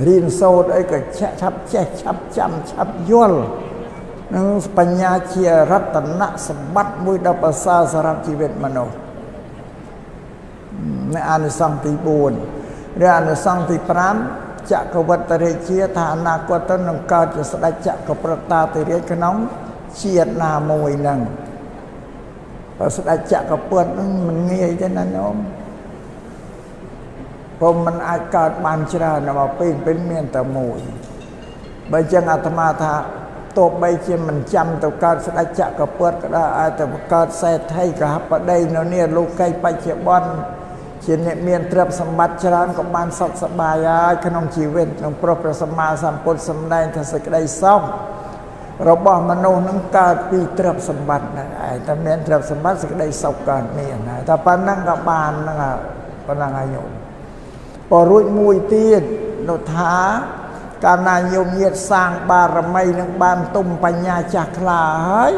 រៀនសូត្រអីក៏ឆាប់ចេះឆាប់ចាំឆាប់យល់នឹងបញ្ញាជារតនសម្បត្តិមួយដ៏ប្រសើរសម្រាប់ជីវិតមនុស្សនៅអានិសង្សទី4ឬអានិសង្សទី5ចក្រវត្តរាជាថាអនាគតទៅនឹងកើតជាស្ដេចចក្រប្រតាទិរាជក្នុងជាតិណាមួយហ្នឹងបើស្ដេចចក្រពត្តិហ្នឹងមិនងាយទេណាញោមព្រោះมันអាចកើតបានច្រើនមកពេលមានតែមួយបើចឹងអាត្មាថាទោះបីជាមិនចាំទៅកើតស្ដេចចក្រពត្តិក៏ដោយអាចទៅកើតសេដ្ឋីកហបតីនៅនេះលោកីបច្ចុប្បន្នជាអ្នកមានទ្រព្យសម្បត្តិច្រើនក៏បានសុខសប្បាយហើយក្នុងជីវិតក្នុងព្រោះព្រះសម្មាសម្ពុទ្ធសម្ដែងថាសេចក្តីសុខរបស់មនុស្សនឹងកើតពីទ្រព្យសម្បត្តិហ្នឹងឯងតែមានទ្រព្យសម្បត្តិសេចក្តីសុខកើតមានហើយតែប៉ុណ្ណឹងក៏បានហ្នឹងប៉ុណ្ណឹងហើយញោមបើរួចមួយទៀតនោះថាកាលណាញោមញាតសាងបារមីនឹងបានទុំបញ្ញាចាស់ខ្លាហើយ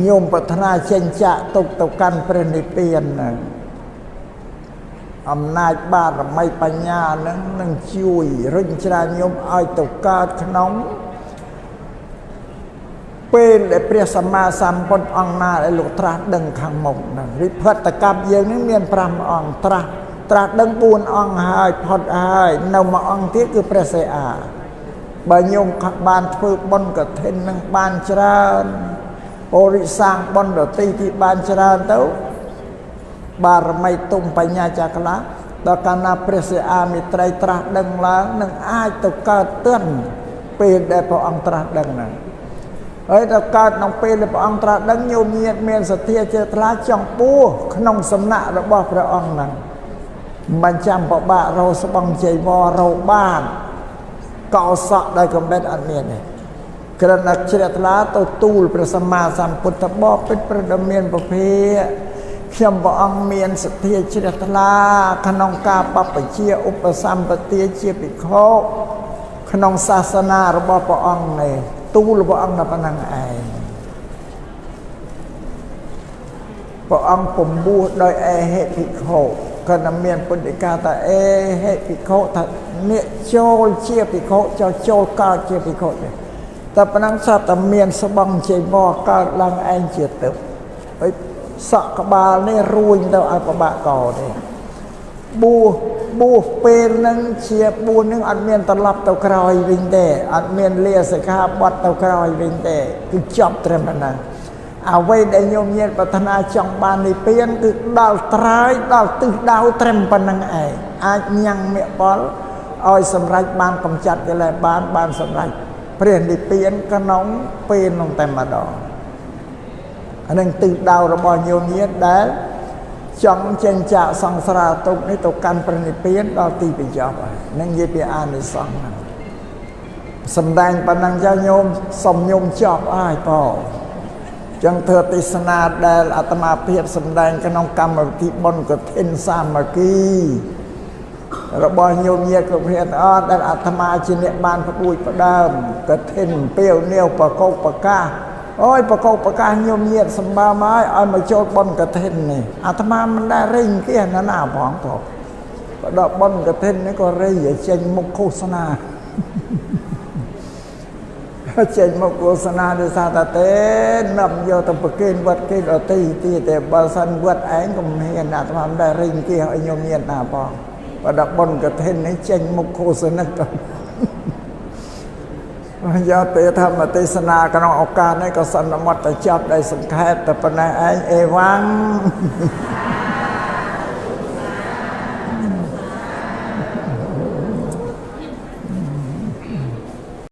ញោមប្រាថ្នាចេញចាក់ទុកទៅកាន់ព្រះនិព្វានហ្នឹងអំណាចបារមីបញ្ញានឹងនឹងជួយរុញច្រានញោមឲ្យទៅកើតក្នុងពេលដែលព្រះសម្មាសម្ពុទ្ធអង្គណាដែលលោកត្រាស់ដឹងខាងមុខហ្នឹងរិភតកម្មយើងនឹងមាន5អង្គត្រាស់ដឹង4អង្គហើយផុតហើយនៅមួយអង្គទៀតគឺព្រះសិអាបើញោមបានធ្វើបុណ្យកឋិននឹងបានច្រើនបរិសាងបុណ្យដទៃទីបានច្រើនទៅបារមីទុំបញ្ញាចាក្លាដល់កាលណាព្រះសិអាមិត្រីត្រាស់ដឹងឡើងនឹងអាចទៅកើតទិនពេលដែលព្រះអង្គត្រាស់ដឹងហ្នឹងហើយទៅកើតក្នុងពេលដែលព្រះអង្គត្រាស់ដឹងញោមញាតមានសទ្ធាជ្រះថ្លាចង់បួសក្នុងសំណាក់របស់ព្រះអង្គហ្នឹងមិនចាំពិបាករកស្បង់ចីវររកបានកោសក់ដោយកំបិតអត់មានទេគ្រាន់តែជ្រះថ្លាទៅទូលព្រះសម្មាសម្ពុទ្ធបពិតព្រះដ៏មានពភាខ្ញុំព្រះអង្គមានសទ្ធាជ្រះថ្លាក្នុងការបព្វជិឧបសម្បទាជាភិក្ខុក្នុងសាសនារបស់ព្រះអង្គនេះទូលព្រះអង្គតែប៉ុណ្ណឹងឯងព្រះអង្គពំពោះដោយអេហិភិក្ខុ គាត់មានពុទ្ធិកាថាអេហេភិក្ខុថាអ្នកចូលជាភិក្ខុចោចូលកើតជាភិក្ខុទេតែប៉ុណ្ណឹងសត្វតែមានស្បង់ជ័យវកើតឡើងឯងជាទឹកហើយសក់ក្បាលនេះរួញទៅឲ្យប្របាក់កទេបួសពេលហ្នឹងជាបួសហ្នឹងអត់មានត្រឡប់ទៅក្រោយវិញទេអត់មានលាសិក្ខាបទទៅក្រោយវិញទេគឺចប់ត្រឹមប៉ុណ្ណឹងអ្វីដែលញោមញាតប្រាថ្នាចង់បាននិព្វានគឺដល់ត្រើយដល់ទិសដៅត្រឹមប៉ុណ្ណឹងឯងអាចញ៉ាំងមគ្គផលឲ្យសម្រេចបានកំចាត់កិលេសបានសម្រេចព្រះនិព្វានក្នុងពេលនោះតែម្ដងអានឹងទិសដៅរបស់ញោមញាតដែលចង់ចេញចាកសង្សារទុក្ខនេះទៅកាន់ព្រះនិព្វានដល់ទីបញ្ចប់ហើយនឹងនិយាយពីអានិសង្សហ្នឹងសំដែងប៉ុណ្ណឹងចាញោមសុំញោមចប់ហើយបងចឹងធ្វើទេសនាដែលអាត្មាភាពសំដែងក្នុងកម្មវិធីបុណ្យកឋិនសាមគ្គីរបស់ញោមញាតគ្រប់គ្នាទាំងអស់ដែលអាត្មាជាអ្នកបានផ្ដួចផ្ដើមកឋិនពាវនាវប្រកោកប្រកាសអូយប្រកោកប្រកាសញោមញាតសម្បើមហើយឲ្យមកចូលបុណ្យកឋិននេះអាត្មាមិនដែលរែងគេណាណាផងផងបើដល់បុណ្យកឋិននេះក៏រែងឲ្យចេញមុខឃោសនាចេញមកឃោសនាដោយសារតែទេនាំយកទៅប្រគេនវត្តគេដទៃទៀតតែបើសិនវត្តឯងក៏មិនហ៊ានអាត្មាមិនដែលរែងគេឲ្យញោមញាតណាផងបើដល់បុណ្យកឋិននេះចេញមុខឃោសនាក៏យកទេធម្មទេសនាក្នុងឱកាសនេះក៏សន្មត់តែចាប់ដោយសង្ខេបតែប៉ុណ្ណេះឯងអេវ៉ាំង។